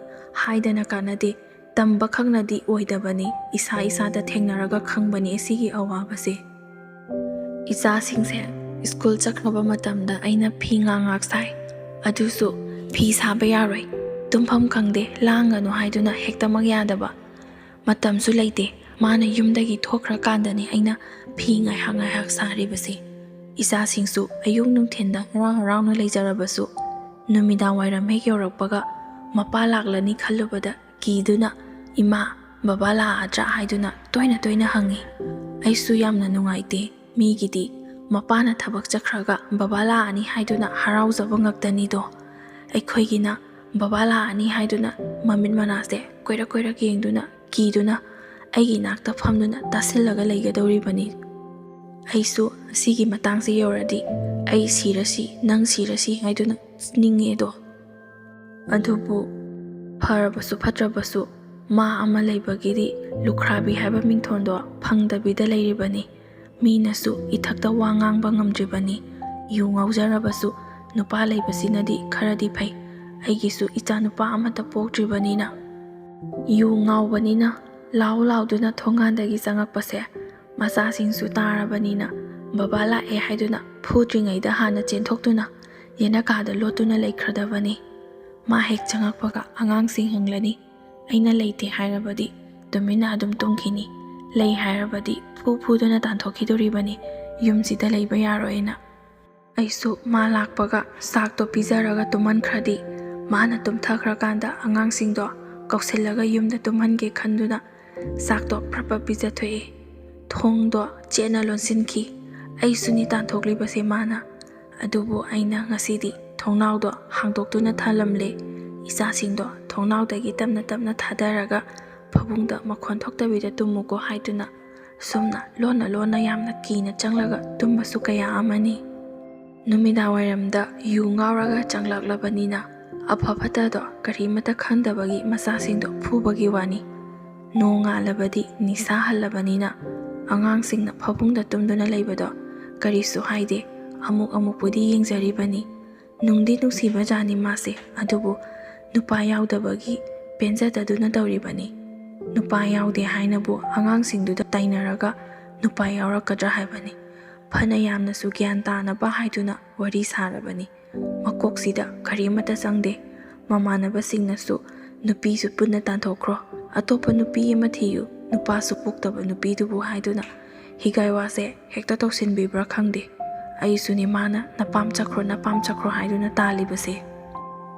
ꯍꯥꯏꯗꯅ ꯀꯥꯟꯅꯗꯦ꯫ ꯇꯝꯕ ꯈꯛꯅꯗꯤ ꯑꯣꯏꯗꯕꯅꯤ꯫ ꯏꯁꯥ ꯏꯁꯥꯗ ꯊꯦꯡꯅꯔꯒ ꯈꯪꯕꯅꯤ ꯑꯁꯤꯒꯤ ꯑꯋꯥꯕꯁꯦ꯫ ꯏꯆꯥꯁꯤꯡꯁꯦ ꯁ꯭ꯀꯨꯜ ꯆꯠꯈ꯭ꯔꯕ ꯃꯇꯝꯗ ꯑꯩꯅ ꯐꯤ ꯉꯥ ꯉꯥꯛ ꯁꯥꯏ꯫ ꯑꯗꯨꯁꯨ ꯐꯤ ꯁꯥꯕ ꯌꯥꯔꯣꯏ, ꯇꯨꯝꯐꯝ ꯈꯪꯗꯦ, ꯂꯥꯡꯒꯅꯨ ꯍꯥꯏꯗꯨꯅ ꯍꯦꯛꯇꯃꯛ ꯌꯥꯗꯕ꯫ ꯃꯇꯝꯁꯨ ꯂꯩꯇꯦ꯫ ꯃꯥꯅ ꯌꯨꯝꯗꯒꯤ ꯊꯣꯛꯈ꯭ꯔꯀꯥꯟꯗꯅꯤ ꯑꯩꯅ ꯐꯤ ꯉꯥꯏꯍꯥꯛ ꯉꯥꯏꯍꯥꯛ ꯁꯥꯔꯤꯕꯁꯦ꯫ ꯏꯆꯥꯁꯤꯡꯁꯨ ꯑꯌꯨꯛ ꯅꯨꯡꯊꯤꯟꯗ ꯍꯔꯥꯎ ꯍꯔꯥꯎꯅ ꯂꯩꯖꯔꯕꯁꯨ, ꯅꯨꯃꯤꯗꯥꯡ ꯋꯥꯏꯔꯝ ꯍꯦꯛ ꯌꯧꯔꯛꯄꯒ ꯃꯄꯥ ꯂꯥꯛꯂꯅꯤ ꯈꯜꯂꯨꯕꯗ ꯀꯤꯗꯨꯅ, "ꯏꯃꯥ, ꯕꯕꯥ ꯂꯥꯛꯑꯗ꯭ꯔꯥ?" ꯍꯥꯏꯗꯨꯅ ꯇꯣꯏꯅ ꯇꯣꯏꯅ ꯍꯪꯉꯤ꯫ ꯑꯩꯁꯨ ꯌꯥꯝꯅ ꯅꯨꯡꯉꯥꯏꯇꯦ꯫ ꯃꯤꯒꯤꯗꯤ ꯃꯄꯥꯅ ꯊꯕꯛ ꯆꯠꯈ꯭ꯔꯒ ꯕꯕꯥ ꯂꯥꯛꯑꯅꯤ ꯍꯥꯏꯗꯨꯅ ꯍꯔꯥꯎꯖꯕ ꯉꯥꯛꯇꯅꯤꯗꯣ꯫ ꯑꯩꯈꯣꯏꯒꯤꯅ ꯕꯕꯥ ꯂꯥꯛꯑꯅꯤ ꯍꯥꯏꯗꯨꯅ ꯃꯃꯤꯠ ꯃꯅꯥꯁꯦ ꯀꯣꯏꯔꯛ ꯀꯣꯏꯔꯛ ꯌꯦꯡꯗꯨꯅ ꯀꯤꯗꯨꯅ ꯑꯩꯒꯤ ꯏꯅꯥꯛꯇ ꯐꯝꯗꯨꯅ ꯇꯥꯁꯤꯜꯂꯒ ꯂꯩꯒꯗꯧꯔꯤꯕꯅꯤ꯫ ꯑꯩꯁꯨ ꯑꯁꯤꯒꯤ ꯃꯇꯥꯡꯁꯤ ꯌꯧꯔꯗꯤ ꯑꯩ ꯁꯤꯔꯁꯤ, ꯅꯪ ꯁꯤꯔꯁꯤ ꯍꯥꯏꯗꯨꯅ ꯅꯤꯡꯉꯦꯗꯣ꯫ ꯑꯗꯨꯕꯨ ꯐꯔꯕꯁꯨ ꯐꯠꯇ꯭ꯔꯕꯁꯨ ꯃꯥ ꯑꯃ ꯂꯩꯕꯒꯤꯗꯤ ꯂꯨꯈ꯭ꯔꯥꯕꯤ ꯍꯥꯏꯕ ꯃꯤꯡꯊꯣꯟꯗꯣ ꯐꯪꯗꯕꯤꯗ ꯂꯩꯔꯤꯕꯅꯤ꯫ ꯃꯤꯅꯁꯨ ꯏꯊꯛꯇ ꯋꯥ ꯉꯥꯡꯕ ꯉꯝꯗ꯭ꯔꯤꯕꯅꯤ꯫ ꯌꯨ ꯉꯥꯎꯖꯔꯕꯁꯨ ꯅꯨꯄꯥ ꯂꯩꯕꯁꯤꯅꯗꯤ ꯈꯔꯗꯤ ꯐꯩ꯫ ꯑꯩꯒꯤꯁꯨ ꯏꯆꯥ ꯅꯨꯄꯥ ꯑꯃꯠꯇ ꯄꯣꯛꯇ꯭ꯔꯤꯕꯅꯤꯅ꯫ ꯌꯨ ꯉꯥꯎꯕꯅꯤꯅ ꯂꯥꯎ ꯂꯥꯎꯗꯨꯅ ꯊꯣꯡꯒꯥꯟꯗꯒꯤ ꯆꯪꯉꯛꯄꯁꯦ ꯃꯆꯥꯁꯤꯡꯁꯨ ꯇꯥꯔꯕꯅꯤꯅ ꯕꯕꯥ ꯂꯥꯛꯑꯦ ꯍꯥꯏꯗꯨꯅ ꯐꯨꯗ꯭ꯔꯤꯉꯩꯗ ꯍꯥꯟꯅ ꯆꯦꯟꯊꯣꯛꯇꯨꯅ ꯌꯦꯅꯈꯥꯗ ꯂꯣꯠꯇꯨꯅ ꯂꯩꯈ꯭ꯔꯗꯕꯅꯤ꯫ ꯃꯥ ꯍꯦꯛ ꯆꯪꯉꯛꯄꯒ ꯑꯉꯥꯡꯁꯤꯡ ꯍꯪꯂꯅꯤ꯫ ꯑꯩꯅ ꯂꯩꯇꯦ ꯍꯥꯏꯔꯕꯗꯤ ꯇꯨꯃꯤꯟꯅ ꯑꯗꯨꯝ ꯇꯨꯝꯈꯤꯅꯤ꯫ ꯂꯩ ꯍꯥꯏꯔꯕꯗꯤ ꯐꯨ ꯐꯨꯗꯨꯅ ꯇꯥꯟꯊꯣꯛꯈꯤꯗꯣꯔꯤꯕꯅꯤ꯫ ꯌꯨꯝꯁꯤꯗ ꯂꯩꯕ ꯌꯥꯔꯣꯏꯅ꯫ ꯑꯩꯁꯨ ꯃꯥ ꯂꯥꯛꯄꯒ ꯆꯥꯛꯇꯣ ꯄꯤꯖꯔꯒ ꯇꯨꯝꯍꯟꯈ꯭ꯔꯗꯤ ꯃꯥꯅ ꯇꯨꯝꯊꯈ꯭ꯔꯀꯥꯟꯗ ꯑꯉꯥꯡꯁꯤꯡꯗꯣ ꯀꯧꯁꯤꯜꯂꯒ ꯌꯨꯝꯗ ꯇꯨꯝꯍꯟꯒꯦ ꯈꯟꯗꯨꯅ ꯆꯥꯛꯇꯣ ꯄ꯭ꯔꯞ ꯄ꯭ꯔꯞ ꯄꯤꯖꯊꯣꯛꯑꯦ꯫ ꯊꯣꯡꯗꯣ ꯆꯦꯠꯅ ꯂꯣꯟꯁꯤꯟꯈꯤ꯫ ꯑꯩꯁꯨꯅꯤ ꯇꯥꯟꯊꯣꯛꯂꯤꯕꯁꯦ ꯃꯥꯅ꯫ ꯑꯗꯨꯕꯨ ꯑꯩꯅ ꯉꯁꯤꯗꯤ ꯊꯣꯡꯅꯥꯎꯗꯣ ꯍꯥꯡꯗꯣꯛꯇꯨꯅ ꯊꯝꯂꯝꯂꯦ꯫ ꯏꯆꯥꯁꯤꯡꯗꯣ ꯊꯣꯡꯅꯥꯎꯗꯒꯤ ꯇꯞꯅ ꯇꯞꯅ ꯊꯥꯗꯔꯒ ꯐꯃꯨꯡꯗ ꯃꯈꯣꯟ ꯊꯣꯛꯇꯕꯤꯗ ꯇꯨꯝꯃꯨꯀꯣ ꯍꯥꯏꯗꯨꯅ꯫ ꯁꯨꯝꯅ ꯂꯣꯟꯅ ꯂꯣꯟꯅ ꯌꯥꯝꯅ ꯀꯤꯅ ꯆꯪꯂꯒ ꯇꯨꯝꯕꯁꯨ ꯀꯌꯥ ꯑꯃꯅꯤ꯫ ꯅꯨꯃꯤꯗꯥꯡꯋꯥꯏꯔꯝꯗ ꯌꯨ ꯉꯥꯎꯔꯒ ꯆꯪꯂꯛꯂꯕꯅꯤꯅ ꯑꯐ ꯐꯠꯇꯗꯣ ꯀꯔꯤꯃꯠꯇ ꯈꯪꯗꯕꯒꯤ ꯃꯆꯥꯁꯤꯡꯗꯣ ꯐꯨꯕꯒꯤ ꯋꯥꯅꯤ꯫ ꯅꯣꯡ ꯉꯥꯜꯂꯕꯗꯤ ꯅꯤꯁꯥ ꯍꯜꯂꯕꯅꯤꯅ ꯑꯉꯥꯡꯁꯤꯡꯅ ꯐꯃꯨꯡꯗ ꯇꯨꯝꯗꯨꯅ ꯂꯩꯕꯗꯣ ꯀꯔꯤꯁꯨ ꯍꯥꯏꯗꯦ꯫ ꯑꯃꯨꯛ ꯑꯃꯨꯛꯄꯨꯗꯤ ꯌꯦꯡꯖꯔꯤꯕꯅꯤ꯫ ꯅꯨꯡꯗꯤ ꯅꯨꯡꯁꯤꯕ ꯖꯥꯠꯅꯤ ꯃꯥꯁꯦ, ꯑꯗꯨꯕꯨ ꯅꯨꯄꯥ ꯌꯥꯎꯗꯕꯒꯤ ꯄꯦꯟꯖꯗꯗꯨꯅ ꯇꯧꯔꯤꯕꯅꯤ꯫ ꯅꯨꯄꯥ ꯌꯥꯎꯗꯦ ꯍꯥꯏꯅꯕꯨ ꯑꯉꯥꯡꯁꯤꯡꯗꯨꯗ ꯇꯥꯏꯅꯔꯒ ꯅꯨꯄꯥ ꯌꯥꯎꯔꯛꯀꯗ꯭ꯔꯥ ꯍꯥꯏꯕꯅꯤ꯫ ꯐꯅ ꯌꯥꯝꯅꯁꯨ ꯒ꯭ꯌꯥꯟ ꯇꯥꯅꯕ ꯍꯥꯏꯗꯨꯅ ꯋꯥꯔꯤ ꯁꯥꯔꯕꯅꯤ꯫ ꯃꯀꯣꯛꯁꯤꯗ ꯀꯔꯤꯃꯠꯇ ꯆꯪꯗꯦ꯫ ꯃꯃꯥꯟꯅꯕꯁꯤꯡꯅꯁꯨ "ꯅꯨꯄꯤꯁꯨ ꯄꯨꯟꯅ ꯇꯥꯟꯊꯣꯛꯈ꯭ꯔꯣ, ꯑꯇꯣꯞꯄ ꯅꯨꯄꯤ ꯑꯃ ꯊꯤꯌꯨ, ꯅꯨꯄꯥꯁꯨ ꯄꯣꯛꯇꯕ ꯅꯨꯄꯤꯗꯨꯕꯨ" ꯍꯥꯏꯗꯨꯅ ꯍꯤꯒꯥꯏ ꯋꯥꯁꯦ ꯍꯦꯛꯇ ꯇꯧꯁꯤꯟꯕꯤꯕ꯭ꯔꯥ ꯈꯪꯗꯦ꯫ ꯑꯩꯁꯨꯅꯤ ꯃꯥꯅ "ꯅꯄꯥꯝ ꯆꯠꯈ꯭ꯔꯣ, ꯅꯄꯥꯝ ꯆꯠꯈ꯭ꯔꯣ" ꯍꯥꯏꯗꯨꯅ ꯇꯥꯜꯂꯤꯕꯁꯦ꯫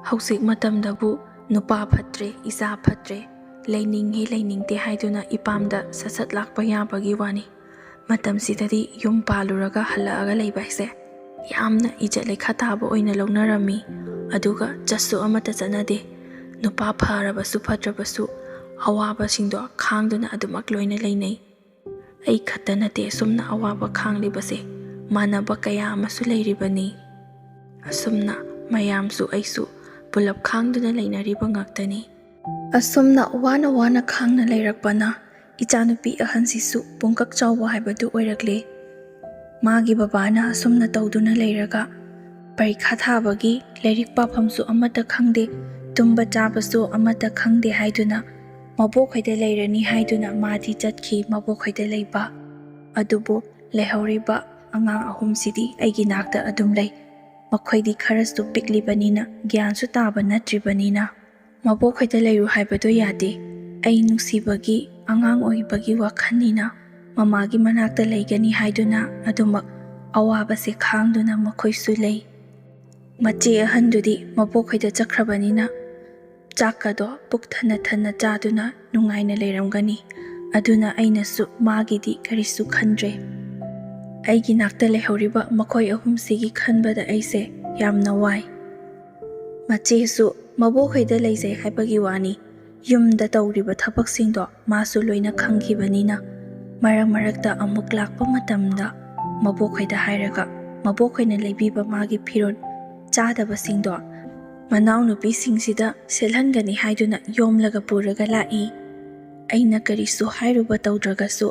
ꯍꯧꯖꯤꯛ ꯃꯇꯝꯗꯕꯨ ꯅꯨꯄꯥ ꯐꯠꯇ꯭ꯔꯦ, ꯏꯆꯥ ꯐꯠꯇ꯭ꯔꯦ, ꯂꯩꯅꯤꯡꯉꯤ ꯂꯩꯅꯤꯡꯗꯦ ꯍꯥꯏꯗꯨꯅ ꯏꯄꯥꯝꯗ ꯁꯠ ꯁꯠ ꯂꯥꯛꯄ ꯌꯥꯕꯒꯤ ꯋꯥꯅꯤ꯫ ꯃꯇꯝꯁꯤꯗꯗꯤ ꯌꯨꯝ ꯄꯥꯜꯂꯨꯔꯒ ꯍꯜꯂꯛꯑꯒ ꯂꯩꯕ ꯍꯥꯏꯁꯦ ꯌꯥꯝꯅ ꯏꯖꯠ ꯂꯩꯈꯥ ꯇꯥꯕ ꯑꯣꯏꯅ ꯂꯧꯅꯔꯝꯃꯤ꯫ ꯑꯗꯨꯒ ꯆꯠꯁꯨ ꯑꯃꯠꯇ ꯆꯠꯅꯗꯦ꯫ ꯅꯨꯄꯥ ꯐꯔꯕꯁꯨ ꯐꯠꯇ꯭ꯔꯕꯁꯨ ꯑꯋꯥꯕꯁꯤꯡꯗꯣ ꯈꯥꯡꯗꯨꯅ ꯑꯗꯨꯃꯛ ꯂꯣꯏꯅ ꯂꯩꯅꯩ꯫ ꯑꯩ ꯈꯛꯇ ꯅꯠꯇꯦ ꯑꯁꯨꯝꯅ ꯑꯋꯥꯕ ꯈꯥꯡꯂꯤꯕꯁꯦ, ꯃꯥꯟꯅꯕ ꯀꯌꯥ ꯑꯃꯁꯨ ꯂꯩꯔꯤꯕꯅꯤ꯫ ꯑꯁꯨꯝꯅ ꯃꯌꯥꯝꯁꯨ ꯑꯩꯁꯨ ꯄꯨꯂꯞ ꯈꯥꯡꯗꯨꯅ ꯂꯩꯅꯔꯤꯕ ꯉꯥꯛꯇꯅꯤ꯫ ꯑꯁꯨꯝꯅ ꯋꯥꯅ ꯋꯥꯅ ꯈꯥꯡꯅ ꯂꯩꯔꯛꯄꯅ ꯏꯆꯥꯅꯨꯄꯤ ꯑꯍꯟꯁꯤꯁꯨ ꯄꯨꯡꯀꯛ ꯆꯥꯎꯕ ꯍꯥꯏꯕꯗꯨ ꯑꯣꯏꯔꯛꯂꯦ꯫ ꯃꯥꯒꯤ ꯕꯕꯥꯅ ꯑꯁꯨꯝꯅ ꯇꯧꯗꯨꯅ ꯂꯩꯔꯒ ꯄꯔꯤꯈꯥ ꯊꯥꯕꯒꯤ ꯂꯥꯏꯔꯤꯛ ꯄꯥꯐꯝꯁꯨ ꯑꯃꯠꯇ ꯈꯪꯗꯦ, ꯇꯨꯝꯕ ꯆꯥꯕꯁꯨ ꯑꯃꯠꯇ ꯈꯪꯗꯦ ꯍꯥꯏꯗꯨꯅ ꯃꯕꯣꯛꯈꯣꯏꯗ ꯂꯩꯔꯅꯤ ꯍꯥꯏꯗꯨꯅ ꯃꯥꯗꯤ ꯆꯠꯈꯤ ꯃꯕꯣꯛꯈꯣꯏꯗ ꯂꯩꯕ꯫ ꯑꯗꯨꯕꯨ ꯂꯩꯍꯧꯔꯤꯕ ꯑꯉꯥꯡ ꯑꯍꯨꯝꯁꯤꯗꯤ ꯑꯩꯒꯤ ꯅꯥꯛꯇ ꯑꯗꯨꯝ ꯂꯩ꯫ ꯃꯈꯣꯏꯗꯤ ꯈꯔꯁꯨ ꯄꯤꯛꯂꯤꯕꯅꯤꯅ, ꯒ꯭ꯌꯥꯟꯁꯨ ꯇꯥꯕ ꯅꯠꯇ꯭ꯔꯤꯕꯅꯤꯅ꯫ ꯃꯕꯣꯛꯈꯣꯏꯗ ꯂꯩꯔꯨ ꯍꯥꯏꯕꯗꯣ ꯌꯥꯗꯦ꯫ ꯑꯩ ꯅꯨꯡꯁꯤꯕꯒꯤ, ꯑꯉꯥꯡ ꯑꯣꯏꯕꯒꯤ ꯋꯥꯈꯜꯅꯤꯅ ꯃꯃꯥꯒꯤ ꯃꯅꯥꯛꯇ ꯂꯩꯒꯅꯤ ꯍꯥꯏꯗꯨꯅ ꯑꯗꯨꯃꯛ ꯑꯋꯥꯕꯁꯦ ꯈꯥꯡꯗꯨꯅ ꯃꯈꯣꯏꯁꯨ ꯂꯩ꯫ ꯃꯆꯦ ꯑꯍꯟꯗꯨꯗꯤ ꯃꯕꯣꯛꯈꯣꯏꯗ ꯆꯠꯈ꯭ꯔꯕꯅꯤꯅ ꯆꯥꯛꯀꯗꯣ ꯄꯨꯛ ꯊꯟꯅ ꯊꯟꯅ ꯆꯥꯗꯨꯅ ꯅꯨꯡꯉꯥꯏꯅ ꯂꯩꯔꯝꯒꯅꯤ꯫ ꯑꯗꯨꯅ ꯑꯩꯅꯁꯨ ꯃꯥꯒꯤꯗꯤ ꯀꯔꯤꯁꯨ ꯈꯟꯗ꯭ꯔꯦ꯫ ꯑꯩꯒꯤ ꯅꯥꯛꯇ ꯂꯩꯍꯧꯔꯤꯕ ꯃꯈꯣꯏ ꯑꯍꯨꯝꯁꯤꯒꯤ ꯈꯟꯕꯗ ꯑꯩꯁꯦ ꯌꯥꯝꯅ ꯋꯥꯏ꯫ ꯃꯆꯦꯁꯨ ꯃꯕꯣꯛꯈꯣꯏꯗ ꯂꯩꯖꯩ ꯍꯥꯏꯕꯒꯤ ꯋꯥꯅꯤ, ꯌꯨꯝꯗ ꯇꯧꯔꯤꯕ ꯊꯕꯛꯁꯤꯡꯗꯣ ꯃꯥꯁꯨ ꯂꯣꯏꯅ ꯈꯪꯈꯤꯕꯅꯤꯅ, ꯃꯔꯛ ꯃꯔꯛꯇ ꯑꯃꯨꯛ ꯂꯥꯛꯄ ꯃꯇꯝꯗ ꯃꯕꯣꯛꯈꯣꯏꯗ ꯍꯥꯏꯔꯒ ꯃꯕꯣꯛꯈꯣꯏꯅ ꯂꯩꯕꯤꯕ ꯃꯥꯒꯤ ꯐꯤꯔꯣꯜ ꯆꯥꯗꯕꯁꯤꯡꯗꯣ ꯃꯅꯥꯎꯅꯨꯄꯤꯁꯤꯡꯁꯤꯗ ꯁꯦꯠꯍꯟꯒꯅꯤ ꯍꯥꯏꯗꯨꯅ ꯌꯣꯝꯂꯒ ꯄꯨꯔꯒ ꯂꯥꯛꯏ꯫ ꯑꯩꯅ ꯀꯔꯤꯁꯨ ꯍꯥꯏꯔꯨꯕ ꯇꯧꯗ꯭ꯔꯒꯁꯨ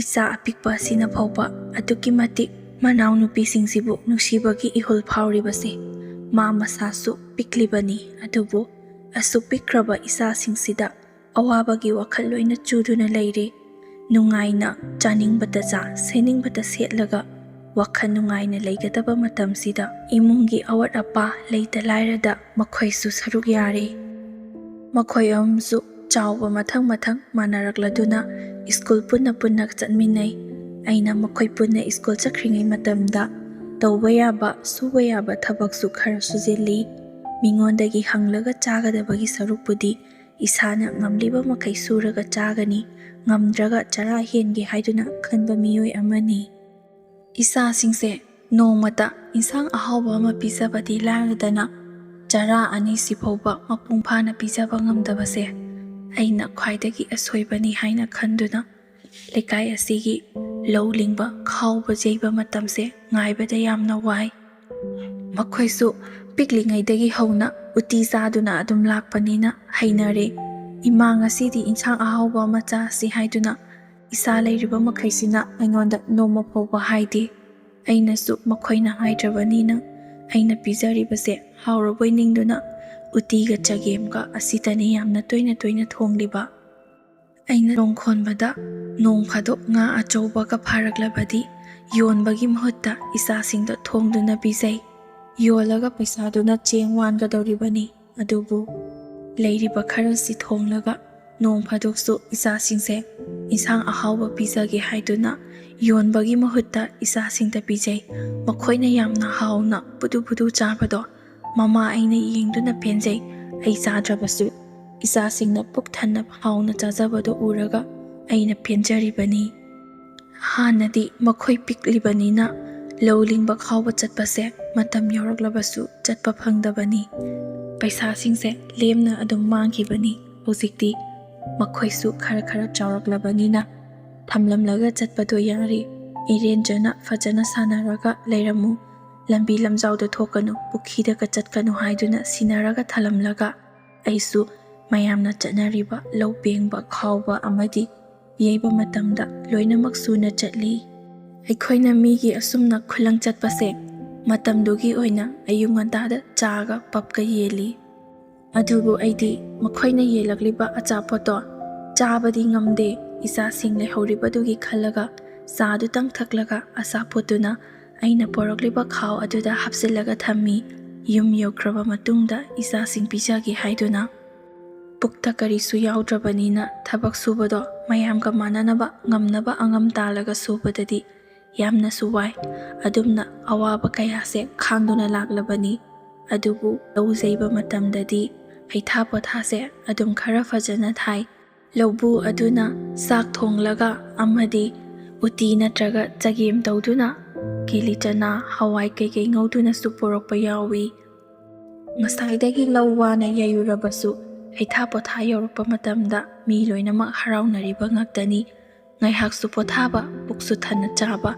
ꯏꯆꯥ ꯑꯄꯤꯛꯄ ꯑꯁꯤꯅ ꯐꯥꯎꯕ ꯑꯗꯨꯛꯀꯤ ꯃꯇꯤꯛ ꯃꯅꯥꯎꯅꯨꯄꯤꯁꯤꯡꯁꯤꯕꯨ ꯅꯨꯡꯁꯤꯕꯒꯤ ꯏꯍꯨꯜ ꯐꯥꯎꯔꯤꯕꯁꯦ ꯃꯥ ꯃꯁꯥꯁꯨ ꯄꯤꯛꯂꯤꯕꯅꯤ꯫ ꯑꯗꯨꯕꯨ ꯑꯁꯨꯛ ꯄꯤꯛꯈ꯭ꯔꯕ ꯏꯆꯥꯁꯤꯡꯁꯤꯗ ꯑꯋꯥꯕꯒꯤ ꯋꯥꯈꯜ ꯂꯣꯏꯅ ꯆꯨꯗꯨꯅ ꯂꯩꯔꯦ꯫ ꯅꯨꯡꯉꯥꯏꯅ ꯆꯥꯅꯤꯡꯕꯇ ꯆꯥ, ꯁꯦꯠꯅꯤꯡꯕꯇ ꯁꯦꯠꯂꯒ ꯋꯥꯈꯜ ꯅꯨꯡꯉꯥꯏꯅ ꯂꯩꯒꯗꯕ ꯃꯇꯝꯁꯤꯗ ꯏꯃꯨꯡꯒꯤ ꯑꯋꯥꯠ ꯑꯄꯥ ꯂꯩꯇ ꯂꯥꯏꯔꯗ ꯃꯈꯣꯏꯁꯨ ꯁꯔꯨꯛ ꯌꯥꯔꯦ꯫ ꯃꯈꯣꯏ ꯑꯍꯨꯝꯁꯨ ꯆꯥꯎꯕ ꯃꯊꯪ ꯃꯊꯪ ꯃꯥꯟꯅꯔꯛꯂꯗꯨꯅ ꯁ꯭ꯀꯨꯜ ꯄꯨꯟꯅ ꯄꯨꯟꯅ ꯆꯠꯃꯤꯟꯅꯩ꯫ ꯑꯩꯅ ꯃꯈꯣꯏ ꯄꯨꯟꯅ ꯁ꯭ꯀꯨꯜ ꯆꯠꯈ꯭ꯔꯤꯉꯩ ꯃꯇꯝꯗ ꯇꯧꯕ ꯌꯥꯕ, ꯁꯨꯕ ꯌꯥꯕ ꯊꯕꯛꯁꯨ ꯈꯔ ꯁꯨꯖꯤꯜꯂꯤ꯫ ꯃꯤꯉꯣꯟꯗꯒꯤ ꯍꯪꯂꯒ ꯆꯥꯒꯗꯕꯒꯤ ꯁꯔꯨꯛꯄꯨꯗꯤ ꯏꯁꯥꯅ ꯉꯝꯂꯤꯕ ꯃꯈꯩ ꯁꯨꯔꯒ ꯆꯥꯒꯅꯤ, ꯉꯝꯗ꯭ꯔꯒ ꯆꯔꯥ ꯍꯦꯟꯒꯦ ꯍꯥꯏꯗꯨꯅ ꯈꯟꯕ ꯃꯤꯑꯣꯏ ꯑꯃꯅꯤ꯫ ꯏꯆꯥꯁꯤꯡꯁꯦ ꯅꯣꯡꯃꯇ ꯏꯟꯁꯥꯡ ꯑꯍꯥꯎꯕ ꯑꯃ ꯄꯤꯖꯕꯗꯤ ꯂꯥꯏꯔꯗꯅ, ꯆꯔꯥ ꯑꯅꯤꯁꯤ ꯐꯥꯎꯕ ꯃꯄꯨꯡ ꯐꯥꯅ ꯄꯤꯖꯕ ꯉꯝꯗꯕꯁꯦ ꯑꯩꯅ ꯈ꯭ꯋꯥꯏꯗꯒꯤ ꯑꯁꯣꯏꯕꯅꯤ ꯍꯥꯏꯅ ꯈꯟꯗꯨꯅ ꯂꯩꯀꯥꯏ ꯑꯁꯤꯒꯤ ꯂꯧ ꯂꯤꯡꯕ, ꯈꯥꯎꯕ ꯌꯩꯕ ꯃꯇꯝꯁꯦ ꯉꯥꯏꯕꯗ ꯌꯥꯝꯅ ꯋꯥꯏ꯫ ꯃꯈꯣꯏꯁꯨ ꯄꯤꯛꯂꯤꯉꯩꯗꯒꯤ ꯍꯧꯅ ꯎꯇꯤ ꯆꯥꯗꯨꯅ ꯑꯗꯨꯝ ꯂꯥꯛꯄꯅꯤꯅ ꯍꯩꯅꯔꯦ꯫ "ꯏꯃꯥ, ꯉꯁꯤꯗꯤ ꯏꯟꯁꯥꯡ ꯑꯍꯥꯎꯕ ꯑꯃ ꯆꯥꯁꯤ" ꯍꯥꯏꯗꯨꯅ ꯏꯆꯥ ꯂꯩꯔꯤꯕ ꯃꯈꯩꯁꯤꯅ ꯑꯩꯉꯣꯟꯗ ꯅꯣꯡꯃ ꯐꯥꯎꯕ ꯍꯥꯏꯗꯦ꯫ ꯑꯩꯅꯁꯨ ꯃꯈꯣꯏꯅ ꯍꯥꯏꯗ꯭ꯔꯕꯅꯤꯅ ꯑꯩꯅ ꯄꯤꯖꯔꯤꯕꯁꯦ ꯍꯥꯎꯔꯕꯣꯏ ꯅꯤꯡꯗꯨꯅ ꯎꯇꯤꯒ ꯆꯒꯦꯝꯒ ꯑꯁꯤꯇꯅꯤ ꯌꯥꯝꯅ ꯇꯣꯏꯅ ꯇꯣꯏꯅ ꯊꯣꯡꯂꯤꯕ꯫ ꯑꯩꯅ ꯂꯣꯡ ꯈꯣꯟꯕꯗ ꯅꯣꯡ ꯐꯥꯗꯣꯛ ꯉꯥ ꯑꯆꯧꯕꯒ ꯐꯥꯔꯛꯂꯕꯗꯤ ꯌꯣꯟꯕꯒꯤ ꯃꯍꯨꯠꯇ ꯏꯆꯥꯁꯤꯡꯗ ꯊꯣꯡꯗꯨꯅ ꯄꯤꯖꯩ꯫ ꯌꯣꯜꯂꯒ ꯄꯩꯁꯥꯗꯨꯅ ꯆꯦꯡ ꯋꯥꯟꯒꯗꯧꯔꯤꯕꯅꯤ, ꯑꯗꯨꯕꯨ ꯂꯩꯔꯤꯕ ꯈꯔꯁꯤ ꯊꯣꯡꯂꯒ ꯅꯣꯡ ꯐꯥꯗꯣꯛꯁꯨ ꯏꯆꯥꯁꯤꯡꯁꯦ ꯏꯟꯁꯥꯡ ꯑꯍꯥꯎꯕ ꯄꯤꯖꯒꯦ ꯍꯥꯏꯗꯨꯅ ꯌꯣꯟꯕꯒꯤ ꯃꯍꯨꯠꯇ ꯏꯆꯥꯁꯤꯡꯗ ꯄꯤꯖꯩ꯫ ꯃꯈꯣꯏꯅ ꯌꯥꯝꯅ ꯍꯥꯎꯅ ꯕꯨꯗꯨ ꯕꯨꯗꯨ ꯆꯥꯕꯗꯣ ꯃꯃꯥ ꯑꯩꯅ ꯌꯦꯡꯗꯨꯅ ꯄꯦꯟꯖꯩ꯫ ꯑꯩ ꯆꯥꯗ꯭ꯔꯕꯁꯨ ꯏꯆꯥꯁꯤꯡꯅ ꯄꯨꯛ ꯊꯟꯅ ꯍꯥꯎꯅ ꯆꯥꯖꯕꯗꯣ ꯎꯔꯒ ꯑꯩꯅ ꯄꯦꯟꯖꯔꯤꯕꯅꯤ꯫ ꯍꯥꯟꯅꯗꯤ ꯃꯈꯣꯏ ꯄꯤꯛꯂꯤꯕꯅꯤꯅ ꯂꯧ ꯂꯤꯡꯕ ꯈꯥꯎꯕ ꯆꯠꯄꯁꯦ ꯃꯇꯝ ꯌꯧꯔꯛꯂꯕꯁꯨ ꯆꯠꯄ ꯐꯪꯗꯕꯅꯤ꯫ ꯄꯩꯁꯥꯁꯤꯡꯁꯦ ꯂꯦꯝꯅ ꯑꯗꯨꯝ ꯃꯥꯡꯈꯤꯕꯅꯤ꯫ ꯍꯧꯖꯤꯛꯇꯤ ꯃꯈꯣꯏꯁꯨ ꯈꯔ ꯈꯔ ꯆꯥꯎꯔꯛꯂꯕꯅꯤꯅ ꯊꯝꯂꯝꯂꯒ ꯆꯠꯄꯗꯣ ꯌꯥꯔꯦ꯫ ꯏꯔꯦꯟꯖꯅ ꯐꯖꯅ ꯁꯥꯟꯅꯔꯒ ꯂꯩꯔꯝꯃꯨ꯫ ꯂꯝꯕꯤ ꯂꯝꯖꯥꯎꯗ ꯊꯣꯛꯀꯅꯨ, ꯄꯨꯈ꯭ꯔꯤꯗꯒ ꯆꯠꯀꯅꯨ ꯍꯥꯏꯗꯨꯅ ꯁꯤꯟꯅꯔꯒ ꯊꯝꯂꯝꯂꯒ ꯑꯩꯁꯨ ꯃꯌꯥꯝꯅ ꯆꯠꯅꯔꯤꯕ ꯂꯧ ꯄꯦꯡꯕ, ꯈꯥꯎꯕ ꯑꯃꯗꯤ ꯌꯩꯕ ꯃꯇꯝꯗ ꯂꯣꯏꯅꯃꯛ ꯁꯨꯅ ꯆꯠꯂꯤ꯫ ꯑꯩꯈꯣꯏꯅ ꯃꯤꯒꯤ ꯑꯁꯨꯝꯅ ꯈꯨꯂꯪ ꯆꯠꯄꯁꯦ ꯃꯇꯝꯗꯨꯒꯤ ꯑꯣꯏꯅ ꯑꯌꯨꯛ ꯉꯟꯇꯥꯗ ꯆꯥꯒ ꯄꯞꯀ ꯌꯦꯜꯂꯤ꯫ ꯑꯗꯨꯕꯨ ꯑꯩꯗꯤ ꯃꯈꯣꯏꯅ ꯌꯦꯜꯂꯛꯂꯤꯕ ꯑꯆꯥꯄꯣꯠꯇꯣ ꯆꯥꯕꯗꯤ ꯉꯝꯗꯦ꯫ ꯏꯆꯥꯁꯤꯡ ꯂꯩꯍꯧꯔꯤꯕꯗꯨꯒꯤ ꯈꯜꯂꯒ ꯆꯥꯗꯨꯇꯪ ꯊꯛꯂꯒ ꯑꯆꯥꯄꯣꯠꯇꯨꯅ ꯑꯩꯅ ꯄꯣꯔꯛꯂꯤꯕ ꯈꯥꯎ ꯑꯗꯨꯗ ꯍꯥꯞꯆꯤꯜꯂꯒ ꯊꯝꯃꯤ꯫ ꯌꯨꯝ ꯌꯧꯈ꯭ꯔꯕ ꯃꯇꯨꯡꯗ ꯏꯆꯥꯁꯤꯡ ꯄꯤꯖꯒꯦ ꯍꯥꯏꯗꯨꯅ꯫ ꯄꯨꯛꯇ ꯀꯔꯤꯁꯨ ꯌꯥꯎꯗ꯭ꯔꯕꯅꯤꯅ ꯊꯕꯛ ꯁꯨꯕꯗꯣ ꯃꯌꯥꯝꯒ ꯃꯥꯟꯅꯅꯕ ꯉꯝꯅꯕ ꯑꯉꯝ ꯇꯥꯜꯂꯒ ꯁꯨꯕꯗꯗꯤ ꯌꯥꯝꯅꯁꯨ ꯋꯥꯏ꯫ ꯑꯗꯨꯝꯅ ꯑꯋꯥꯕ ꯀꯌꯥꯁꯦ ꯈꯥꯡꯗꯨꯅ ꯂꯥꯛꯂꯕꯅꯤ꯫ ꯑꯗꯨꯕꯨ ꯂꯧ ꯌꯩꯕ ꯃꯇꯝꯗꯗꯤ ꯍꯩꯊꯥ ꯄꯣꯊꯥꯁꯦ ꯑꯗꯨꯝ ꯈꯔ ꯐꯖꯅ ꯊꯥꯏ꯫ ꯂꯧꯕꯨ ꯑꯗꯨꯅ ꯆꯥꯛ ꯊꯣꯡꯂꯒ ꯑꯃꯗꯤ ꯎꯇꯤ ꯅꯠꯇ꯭ꯔꯒ ꯆꯒꯦꯝ ꯇꯧꯗꯨꯅ ꯀꯤꯂꯤ ꯆꯅꯥ, ꯍꯋꯥꯏ ꯀꯩꯀꯩ ꯉꯧꯗꯨꯅꯁꯨ ꯄꯨꯔꯛꯄ ꯌꯥꯎꯏ꯫ ꯉꯁꯥꯏꯗꯒꯤ ꯂꯧ ꯋꯥꯅ ꯌꯩꯔꯨꯔꯕꯁꯨ ꯍꯩꯊꯥ ꯄꯣꯊꯥ ꯌꯧꯔꯛꯄ ꯃꯇꯝꯗ ꯃꯤ ꯂꯣꯏꯅꯃꯛ ꯍꯔꯥꯎꯅꯔꯤꯕ ꯉꯥꯛꯇꯅꯤ꯫ ꯉꯥꯏꯍꯥꯛꯁꯨ ꯄꯣꯊꯥꯕ, ꯄꯨꯛꯁꯨ ꯊꯟꯅ ꯆꯥꯕ,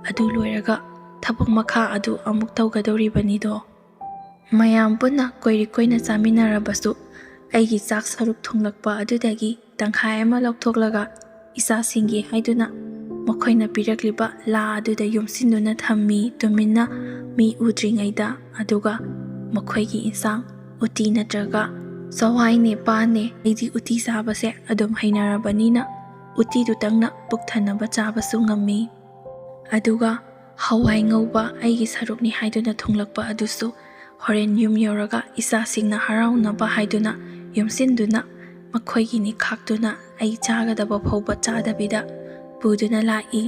ꯑꯗꯨ ꯂꯣꯏꯔꯒ ꯊꯕꯛ ꯃꯈꯥ ꯑꯗꯨ ꯑꯃꯨꯛ ꯇꯧꯒꯗꯧꯔꯤꯕꯅꯤꯗꯣ꯫ ꯃꯌꯥꯝ ꯄꯨꯟꯅ ꯀꯣꯏꯔꯤ ꯀꯣꯏꯅ ꯆꯥꯃꯤꯟꯅꯔꯕꯁꯨ, ꯑꯩꯒꯤ ꯆꯥꯛ ꯁꯔꯨꯛ ꯊꯣꯡꯂꯛꯄ ꯑꯗꯨꯗꯒꯤ ꯇꯪꯈꯥꯏ ꯑꯃ ꯂꯧꯊꯣꯛꯂꯒ ꯏꯆꯥꯁꯤꯡꯒꯤ ꯍꯥꯏꯗꯨꯅ ꯃꯈꯣꯏꯅ ꯄꯤꯔꯛꯂꯤꯕ ꯂꯥ ꯑꯗꯨꯗ ꯌꯣꯝꯁꯤꯟꯗꯨꯅ ꯊꯝꯃꯤ ꯇꯨꯃꯤꯟꯅ, ꯃꯤ ꯎꯗ꯭ꯔꯤꯉꯩꯗ꯫ ꯑꯗꯨꯒ ꯃꯈꯣꯏꯒꯤ ꯏꯟꯁꯥꯡ, ꯎꯇꯤ ꯅꯠꯇ꯭ꯔꯒ ꯆꯋꯥꯏꯅꯦ ꯄꯥꯟꯅꯦ, ꯑꯩꯗꯤ ꯎꯇꯤ ꯆꯥꯕꯁꯦ ꯑꯗꯨꯝ ꯍꯩꯅꯔꯕꯅꯤꯅ ꯎꯇꯤꯗꯨꯇꯪꯅ ꯄꯨꯛ ꯊꯟꯅꯕ ꯆꯥꯕꯁꯨ ꯉꯝꯃꯤ꯫ ꯑꯗꯨꯒ ꯍꯋꯥꯏ ꯉꯧꯕ ꯑꯩꯒꯤ ꯁꯔꯨꯛꯅꯤ ꯍꯥꯏꯗꯨꯅ ꯊꯣꯡꯂꯛꯄ ꯑꯗꯨꯁꯨ ꯍꯣꯔꯦꯟ ꯌꯨꯝ ꯌꯧꯔꯒ ꯏꯆꯥꯁꯤꯡꯅ ꯍꯔꯥꯎꯅꯕ ꯍꯥꯏꯗꯨꯅ ꯌꯣꯝꯁꯤꯟꯗꯨꯅ ꯃꯈꯣꯏꯒꯤꯅꯤ ꯈꯥꯛꯇꯨꯅ ꯑꯩ ꯆꯥꯒꯗꯕ ꯐꯥꯎꯕ ꯆꯥꯗꯕꯤꯗ ꯄꯨꯗꯨꯅ ꯂꯥꯛꯏ꯫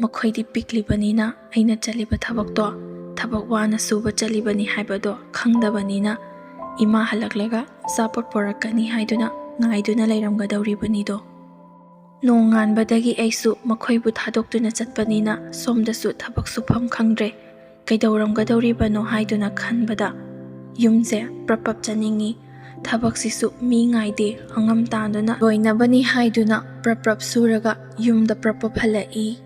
ꯃꯈꯣꯏꯗꯤ ꯄꯤꯛꯂꯤꯕꯅꯤꯅ ꯑꯩꯅ ꯆꯠꯂꯤꯕ ꯊꯕꯛꯇꯣ ꯊꯕꯛ ꯋꯥꯅ ꯁꯨꯕ ꯆꯠꯂꯤꯕꯅꯤ ꯍꯥꯏꯕꯗꯣ ꯈꯪꯗꯕꯅꯤꯅ ꯏꯃꯥ ꯍꯜꯂꯛꯂꯒ ꯑꯆꯥꯄꯣꯠ ꯄꯣꯔꯛꯀꯅꯤ ꯍꯥꯏꯗꯨꯅ ꯉꯥꯏꯗꯨꯅ ꯂꯩꯔꯝꯒꯗꯧꯔꯤꯕꯅꯤꯗꯣ꯫ ꯅꯣꯡꯉꯥꯟꯕꯗꯒꯤ ꯑꯩꯁꯨ ꯃꯈꯣꯏꯕꯨ ꯊꯥꯗꯣꯛꯇꯨꯅ ꯆꯠꯄꯅꯤꯅ ꯁꯣꯝꯗꯁꯨ ꯊꯕꯛ ꯁꯨꯐꯝ ꯈꯪꯗ꯭ꯔꯦ꯫ ꯀꯩꯗꯧꯔꯝꯒꯗꯧꯔꯤꯕꯅꯣ ꯍꯥꯏꯗꯨꯅ ꯈꯟꯕꯗ ꯌꯨꯝꯁꯦ ꯄ꯭ꯔꯞ ꯄ꯭ꯔꯞ ꯆꯠꯅꯤꯡꯏ꯫ ꯊꯕꯛꯁꯤꯁꯨ ꯃꯤ ꯉꯥꯏꯗꯦ, ꯑꯉꯝ ꯇꯥꯟꯗꯨꯅ ꯂꯣꯏꯅꯕꯅꯤ ꯍꯥꯏꯗꯨꯅ ꯄ꯭ꯔꯞ ꯄ꯭ꯔꯞ ꯁꯨꯔꯒ ꯌꯨꯝꯗ ꯄ꯭ꯔꯞ ꯄ꯭ꯔꯞ ꯍꯜꯂꯛꯏ꯫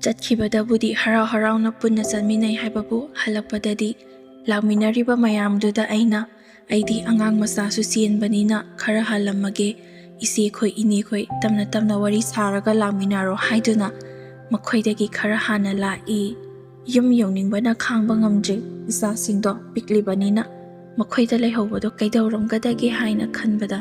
ꯆꯠꯈꯤꯕꯗꯕꯨꯗꯤ ꯍꯔꯥꯎ ꯍꯔꯥꯎꯅ ꯄꯨꯟꯅ ꯆꯠꯃꯤꯟꯅꯩ ꯍꯥꯏꯕꯕꯨ ꯍꯜꯂꯛꯄꯗꯗꯤ ꯂꯥꯛꯃꯤꯟꯅꯔꯤꯕ ꯃꯌꯥꯝꯗꯨꯗ ꯑꯩꯅ, "ꯑꯩꯗꯤ ꯑꯉꯥꯡ ꯃꯆꯥꯁꯨ ꯆꯦꯟꯕꯅꯤꯅ ꯈꯔ ꯍꯜꯂꯝꯃꯒꯦ, ꯏꯆꯦꯈꯣꯏ ꯏꯅꯦꯈꯣꯏ ꯇꯞꯅ ꯇꯞꯅ ꯋꯥꯔꯤ ꯁꯥꯔꯒ ꯂꯥꯛꯃꯤꯟꯅꯔꯣ" ꯍꯥꯏꯗꯨꯅ ꯃꯈꯣꯏꯗꯒꯤ ꯈꯔ ꯍꯥꯟꯅ ꯂꯥꯛꯏ꯫ ꯌꯨꯝ ꯌꯧꯅꯤꯡꯕꯅ ꯈꯥꯡꯕ ꯉꯝꯗ꯭ꯔꯤ꯫ ꯏꯆꯥꯁꯤꯡꯗꯣ ꯄꯤꯛꯂꯤꯕꯅꯤꯅ ꯃꯈꯣꯏꯗ ꯂꯩꯍꯧꯕꯗꯣ ꯀꯩꯗꯧꯔꯝꯒꯗꯒꯦ ꯍꯥꯏꯅ ꯈꯟꯕꯗ꯫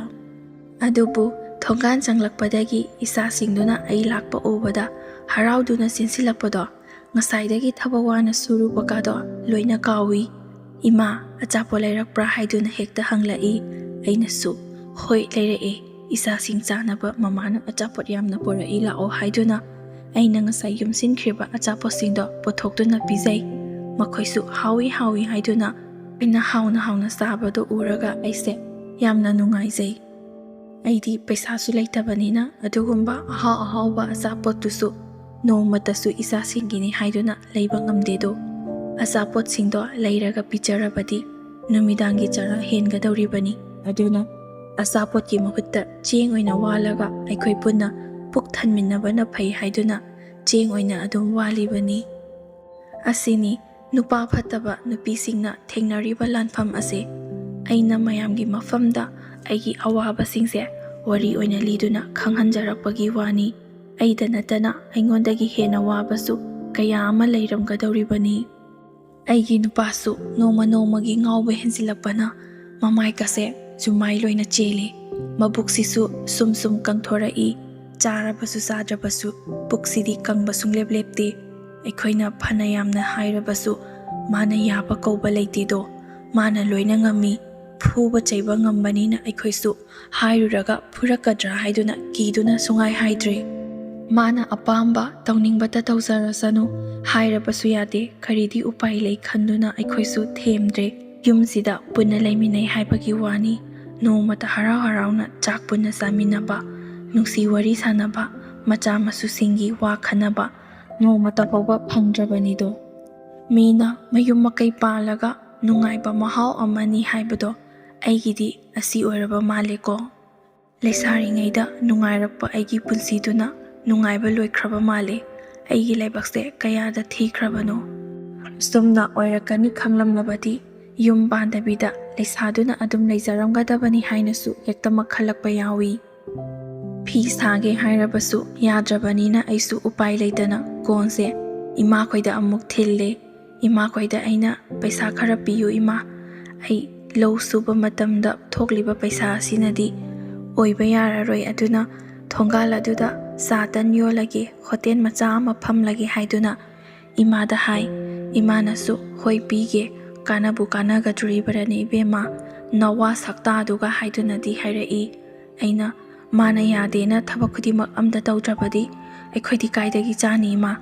ꯑꯗꯨꯕꯨ ꯊꯣꯡꯒꯥꯟ ꯆꯪꯂꯛꯄꯗꯒꯤ ꯏꯆꯥꯁꯤꯡꯗꯨꯅ ꯑꯩ ꯂꯥꯛꯄ ꯎꯕꯗ ꯍꯔꯥꯎꯗꯨꯅ ꯆꯦꯟꯁꯤꯜꯂꯛꯄꯗꯣ, ꯉꯁꯥꯏꯗꯒꯤ ꯊꯕꯛ ꯋꯥꯅ ꯁꯨꯔꯨꯕꯒꯗꯣ ꯂꯣꯏꯅ ꯀꯥꯎꯏ꯫ "ꯏꯃꯥ, ꯑꯆꯥꯄꯣꯠ ꯂꯩꯔꯛꯄ꯭ꯔꯥ?" ꯍꯥꯏꯗꯨꯅ ꯍꯦꯛꯇ ꯍꯪꯂꯛꯏ꯫ ꯑꯩꯅꯁꯨ, "ꯍꯣꯏ, ꯂꯩꯔꯛꯑꯦ꯫ ꯏꯆꯥꯁꯤꯡ ꯆꯥꯅꯕ ꯃꯃꯥꯅ ꯑꯆꯥꯄꯣꯠ ꯌꯥꯝꯅ ꯄꯨꯔꯛꯏ, ꯂꯥꯛꯑꯣ" ꯍꯥꯏꯗꯨꯅ ꯑꯩꯅ ꯉꯁꯥꯏ ꯌꯣꯝꯁꯤꯟꯈ꯭ꯔꯤꯕ ꯑꯆꯥꯄꯣꯠꯁꯤꯡꯗꯣ ꯄꯨꯊꯣꯛꯇꯨꯅ ꯄꯤꯖꯩ꯫ ꯃꯈꯣꯏꯁꯨ "ꯍꯥꯎꯏ, ꯍꯥꯎꯏ" ꯍꯥꯏꯗꯨꯅ ꯑꯩꯅ ꯍꯥꯎꯅ ꯍꯥꯎꯅ ꯆꯥꯕꯗꯨ ꯎꯔꯒ ꯑꯩꯁꯦ ꯌꯥꯝꯅ ꯅꯨꯡꯉꯥꯏꯖꯩ꯫ ꯑꯩꯗꯤ ꯄꯩꯁꯥꯁꯨ ꯂꯩꯇꯕꯅꯤꯅ ꯑꯗꯨꯒꯨꯝꯕ ꯑꯍꯥꯎ ꯑꯍꯥꯎꯕ ꯑꯆꯥꯄꯣꯠꯇꯨꯁꯨ ꯅꯣꯡꯃꯇꯁꯨ ꯏꯆꯥꯁꯤꯡꯒꯤꯅꯤ ꯍꯥꯏꯗꯨꯅ ꯂꯩꯕ ꯉꯝꯗꯦꯗꯣ꯫ ꯑꯆꯥꯄꯣꯠꯁꯤꯡꯗꯣ ꯂꯩꯔꯒ ꯄꯤꯖꯔꯕꯗꯤ ꯅꯨꯃꯤꯗꯥꯡꯒꯤ ꯆꯔꯥ ꯍꯦꯟꯒꯗꯧꯔꯤꯕꯅꯤ꯫ ꯑꯗꯨꯅ ꯑꯆꯥꯄꯣꯠꯀꯤ ꯃꯍꯨꯠꯇ ꯆꯦꯡ ꯑꯣꯏꯅ ꯋꯥꯜꯂꯒ ꯑꯩꯈꯣꯏ ꯄꯨꯟꯅ ꯄꯨꯛ ꯊꯟꯃꯤꯟꯅꯕꯅ ꯐꯩ ꯍꯥꯏꯗꯨꯅ ꯆꯦꯡ ꯑꯣꯏꯅ ꯑꯗꯨꯝ ꯋꯥꯜꯂꯤꯕꯅꯤ꯫ ꯑꯁꯤꯅꯤ ꯅꯨꯄꯥ ꯐꯠꯇꯕ ꯅꯨꯄꯤꯁꯤꯡꯅ ꯊꯦꯡꯅꯔꯤꯕ ꯂꯥꯟꯐꯝ ꯑꯁꯤ꯫ ꯑꯩꯅ ꯃꯌꯥꯝꯒꯤ ꯃꯐꯝꯗ ꯑꯩꯒꯤ ꯑꯋꯥꯕꯁꯤꯡꯁꯦ ꯋꯥꯔꯤ ꯑꯣꯏꯅ ꯂꯤꯗꯨꯅ ꯈꯪꯍꯟꯖꯔꯛꯄꯒꯤ ꯋꯥꯅꯤ꯫ ꯑꯩꯗ ꯅꯠꯇꯅ ꯑꯩꯉꯣꯟꯗꯒꯤ ꯍꯦꯟꯅ ꯋꯥꯕꯁꯨ ꯀꯌꯥ ꯑꯃ ꯂꯩꯔꯝꯒꯗꯧꯔꯤꯕꯅꯤ꯫ ꯑꯩꯒꯤ ꯅꯨꯄꯥꯁꯨ ꯅꯣꯡꯃ ꯅꯣꯡꯃꯒꯤ ꯉꯥꯎꯕ ꯍꯦꯟꯖꯤꯜꯂꯛꯄꯅ ꯃꯃꯥꯏꯒꯁꯦ ꯖꯨꯃꯥꯏ ꯂꯣꯏꯅ ꯆꯦꯜꯂꯤ꯫ ꯃꯕꯨꯛꯁꯤꯁꯨ ꯁꯨꯝ ꯁꯨꯝ ꯀꯪꯊꯣꯔꯛꯏ꯫ ꯆꯥꯔꯕꯁꯨ ꯆꯥꯗ꯭ꯔꯕꯁꯨ ꯄꯨꯛꯁꯤꯗꯤ ꯀꯪꯕ ꯁꯨꯡꯂꯦꯞ ꯂꯦꯞꯇꯦ꯫ ꯑꯩꯈꯣꯏꯅ ꯐꯅ ꯌꯥꯝꯅ ꯍꯥꯏꯔꯕꯁꯨ ꯃꯥꯅ ꯌꯥꯕ ꯀꯧꯕ ꯂꯩꯇꯦꯗꯣ꯫ ꯃꯥꯅ ꯂꯣꯏꯅ ꯉꯝꯃꯤ꯫ ꯐꯨꯕ ꯆꯩꯕ ꯉꯝꯕꯅꯤꯅ ꯑꯩꯈꯣꯏꯁꯨ ꯍꯥꯏꯔꯨꯔꯒ ꯐꯨꯔꯛꯀꯗ꯭ꯔꯥ ꯍꯥꯏꯗꯨꯅ ꯀꯤꯗꯨꯅ ꯁꯨꯡꯍꯥꯏ ꯍꯥꯏꯗ꯭ꯔꯦ꯫ ꯃꯥꯅ ꯑꯄꯥꯝꯕ ꯇꯧꯅꯤꯡꯕꯇ ꯇꯧꯖꯔꯁꯅꯨ ꯍꯥꯏꯔꯕꯁꯨ ꯌꯥꯗꯦ꯫ ꯀꯔꯤꯗꯤ ꯎꯄꯥꯏ ꯂꯩ ꯈꯟꯗꯨꯅ ꯑꯩꯈꯣꯏꯁꯨ ꯊꯦꯝꯗ꯭ꯔꯦ꯫ ꯌꯨꯝꯁꯤꯗ ꯄꯨꯟꯅ ꯂꯩꯃꯤꯟꯅꯩ ꯍꯥꯏꯕꯒꯤ ꯋꯥꯅꯤ꯫ ꯅꯣꯡꯃꯇ ꯍꯔꯥꯎ ꯍꯔꯥꯎꯅ ꯆꯥꯛ ꯄꯨꯟꯅ ꯆꯥꯃꯤꯟꯅꯕ, ꯅꯨꯡꯁꯤ ꯋꯥꯔꯤ ꯁꯥꯟꯅꯕ, ꯃꯆꯥ ꯃꯁꯨꯁꯤꯡꯒꯤ ꯋꯥ ꯈꯟꯅꯕ ꯅꯣꯡꯃꯇ ꯐꯥꯎꯕ ꯐꯪꯗ꯭ꯔꯕꯅꯤꯗꯣ꯫ ꯃꯤꯅ ꯃꯌꯨꯝ ꯃꯀꯩ ꯄꯥꯜꯂꯒ ꯅꯨꯡꯉꯥꯏꯕ ꯃꯍꯥꯎ ꯑꯃꯅꯤ ꯍꯥꯏꯕꯗꯣ ꯑꯩꯒꯤꯗꯤ ꯑꯁꯤ ꯑꯣꯏꯔꯕ ꯃꯥꯜꯂꯦꯀꯣ꯫ ꯂꯩꯁꯥꯔꯤꯉꯩꯗ ꯅꯨꯡꯉꯥꯏꯔꯛꯄ ꯑꯩꯒꯤ ꯄꯨꯟꯁꯤꯗꯨꯅ ꯅꯨꯡꯉꯥꯏꯕ ꯂꯣꯏꯈ꯭ꯔꯕ ꯃꯥꯜꯂꯦ꯫ ꯑꯩꯒꯤ ꯂꯥꯏꯕꯛꯁꯦ ꯀꯌꯥꯗ ꯊꯤꯈ꯭ꯔꯕꯅꯣ꯫ ꯑꯁꯨꯝꯅ ꯑꯣꯏꯔꯛꯀꯅꯤ ꯈꯪꯂꯝꯂꯕꯗꯤ ꯌꯨꯝ ꯄꯥꯟꯗꯕꯤꯗ ꯂꯩꯁꯥꯗꯨꯅ ꯑꯗꯨꯝ ꯂꯩꯖꯔꯝꯒꯗꯕꯅꯤ ꯍꯥꯏꯅꯁꯨ ꯍꯦꯛꯇꯃꯛ ꯈꯜꯂꯛꯄ ꯌꯥꯎꯏ꯫ ꯐꯤ ꯁꯥꯒꯦ ꯍꯥꯏꯔꯕꯁꯨ ꯌꯥꯗ꯭ꯔꯕꯅꯤꯅ ꯑꯩꯁꯨ ꯎꯄꯥꯏ ꯂꯩꯇꯅ ꯀꯣꯟꯁꯦ ꯏꯃꯥꯈꯣꯏꯗ ꯑꯃꯨꯛ ꯊꯤꯜꯂꯦ꯫ ꯏꯃꯥꯈꯣꯏꯗ ꯑꯩꯅ "ꯄꯩꯁꯥ ꯈꯔ ꯄꯤꯌꯨ ꯏꯃꯥ, ꯑꯩ ꯂꯧ ꯁꯨꯕ ꯃꯇꯝꯗ ꯊꯣꯛꯂꯤꯕ ꯄꯩꯁꯥ ꯑꯁꯤꯅꯗꯤ ꯑꯣꯏꯕ ꯌꯥꯔꯔꯣꯏ, ꯑꯗꯨꯅ ꯊꯣꯡꯒꯥꯜ ꯑꯗꯨꯗ ꯆꯥ ꯇꯟ ꯌꯣꯜꯂꯒꯦ, ꯍꯣꯇꯦꯜ ꯃꯆꯥ ꯑꯃ ꯐꯝꯂꯒꯦ" ꯍꯥꯏꯗꯨꯅ ꯏꯃꯥꯗ ꯍꯥꯏ꯫ ꯏꯃꯥꯅꯁꯨ "ꯍꯣꯏ ꯄꯤꯒꯦ, ꯀꯥꯟꯅꯕꯨ ꯀꯥꯟꯅꯒꯗꯣꯔꯤꯕ꯭ꯔꯅꯦ ꯏꯕꯦꯝꯃ, ꯅꯋꯥ ꯁꯛꯇꯥꯗꯨꯒ" ꯍꯥꯏꯗꯨꯅꯗꯤ ꯍꯥꯏꯔꯛꯏ꯫ ꯑꯩꯅ "ꯃꯥꯅ ꯌꯥꯗꯦꯅ ꯊꯕꯛ ꯈꯨꯗꯤꯡꯃꯛ ꯑꯝꯇ ꯇꯧꯗ꯭ꯔꯕꯗꯤ ꯑꯩꯈꯣꯏꯗꯤ ꯀꯥꯏꯗꯒꯤ ꯆꯥꯅꯤ ꯏꯃꯥ?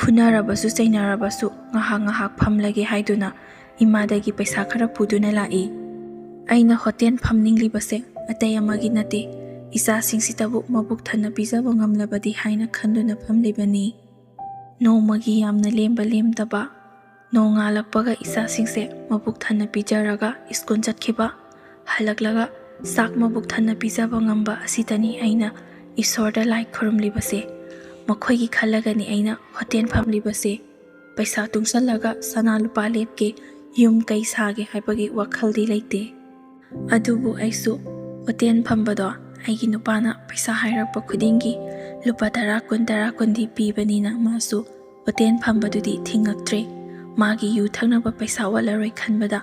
ꯐꯨꯅꯔꯕꯁꯨ ꯆꯩꯅꯔꯕꯁꯨ ꯉꯥꯏꯍꯥꯛ ꯉꯥꯏꯍꯥꯛ ꯐꯝꯂꯒꯦ" ꯍꯥꯏꯗꯨꯅ ꯏꯃꯥꯗꯒꯤ ꯄꯩꯁꯥ ꯈꯔ ꯄꯨꯗꯨꯅ ꯂꯥꯛꯏ꯫ ꯑꯩꯅ ꯍꯣꯇꯦꯜ ꯐꯝꯅꯤꯡꯂꯤꯕꯁꯦ ꯑꯇꯩ ꯑꯃꯒꯤ ꯅꯠꯇꯦ, ꯏꯆꯥꯁꯤꯡꯁꯤꯗꯕꯨ ꯃꯕꯨꯛ ꯊꯟꯅ ꯄꯤꯖꯕ ꯉꯝꯂꯕꯗꯤ ꯍꯥꯏꯅ ꯈꯟꯗꯨꯅ ꯐꯝꯂꯤꯕꯅꯤ꯫ ꯅꯣꯡꯃꯒꯤ ꯌꯥꯝꯅ ꯂꯦꯝꯕ ꯂꯦꯝꯗꯕ, ꯅꯣꯡꯉꯥꯜꯂꯛꯄꯒ ꯏꯆꯥꯁꯤꯡꯁꯦ ꯃꯕꯨꯛ ꯊꯟꯅ ꯄꯤꯖꯔꯒ ꯁ꯭ꯀꯨꯜ ꯆꯠꯈꯤꯕ, ꯍꯜꯂꯛꯂꯒ ꯆꯥꯛ ꯃꯕꯨꯛ ꯊꯟꯅ ꯄꯤꯖꯕ ꯉꯝꯕ ꯑꯁꯤꯗꯅꯤ ꯑꯩꯅ ꯏꯁꯣꯔꯗ ꯂꯥꯏ ꯈꯨꯔꯨꯝꯂꯤꯕꯁꯦ꯫ ꯃꯈꯣꯏꯒꯤ ꯈꯜꯂꯒꯅꯤ ꯑꯩꯅ ꯍꯣꯇꯦꯜ ꯐꯝꯂꯤꯕꯁꯦ꯫ ꯄꯩꯁꯥ ꯇꯨꯡꯁꯜꯂꯒ ꯁꯅꯥ ꯂꯨꯄꯥ ꯂꯦꯞꯀꯦ, ꯌꯨꯝ ꯀꯩ ꯁꯥꯒꯦ ꯍꯥꯏꯕꯒꯤ ꯋꯥꯈꯜꯗꯤ ꯂꯩꯇꯦ꯫ ꯑꯗꯨꯕꯨ ꯑꯩꯁꯨ ꯍꯣꯇꯦꯜ ꯐꯝꯕꯗꯣ ꯑꯩꯒꯤ ꯅꯨꯄꯥꯅ ꯄꯩꯁꯥ ꯍꯥꯏꯔꯛꯄ ꯈꯨꯗꯤꯡꯒꯤ ꯂꯨꯄꯥ ꯇꯔꯥ ꯀꯨꯟ, ꯇꯔꯥ ꯀꯨꯟꯗꯤ ꯄꯤꯕꯅꯤꯅ ꯃꯥꯁꯨ ꯍꯣꯇꯦꯜ ꯐꯝꯕꯗꯨꯗꯤ ꯊꯤꯡꯉꯛꯇ꯭ꯔꯦ꯫ ꯃꯥꯒꯤ ꯌꯨ ꯊꯛꯅꯕ ꯄꯩꯁꯥ ꯋꯥꯠꯂꯔꯣꯏ ꯈꯟꯕꯗ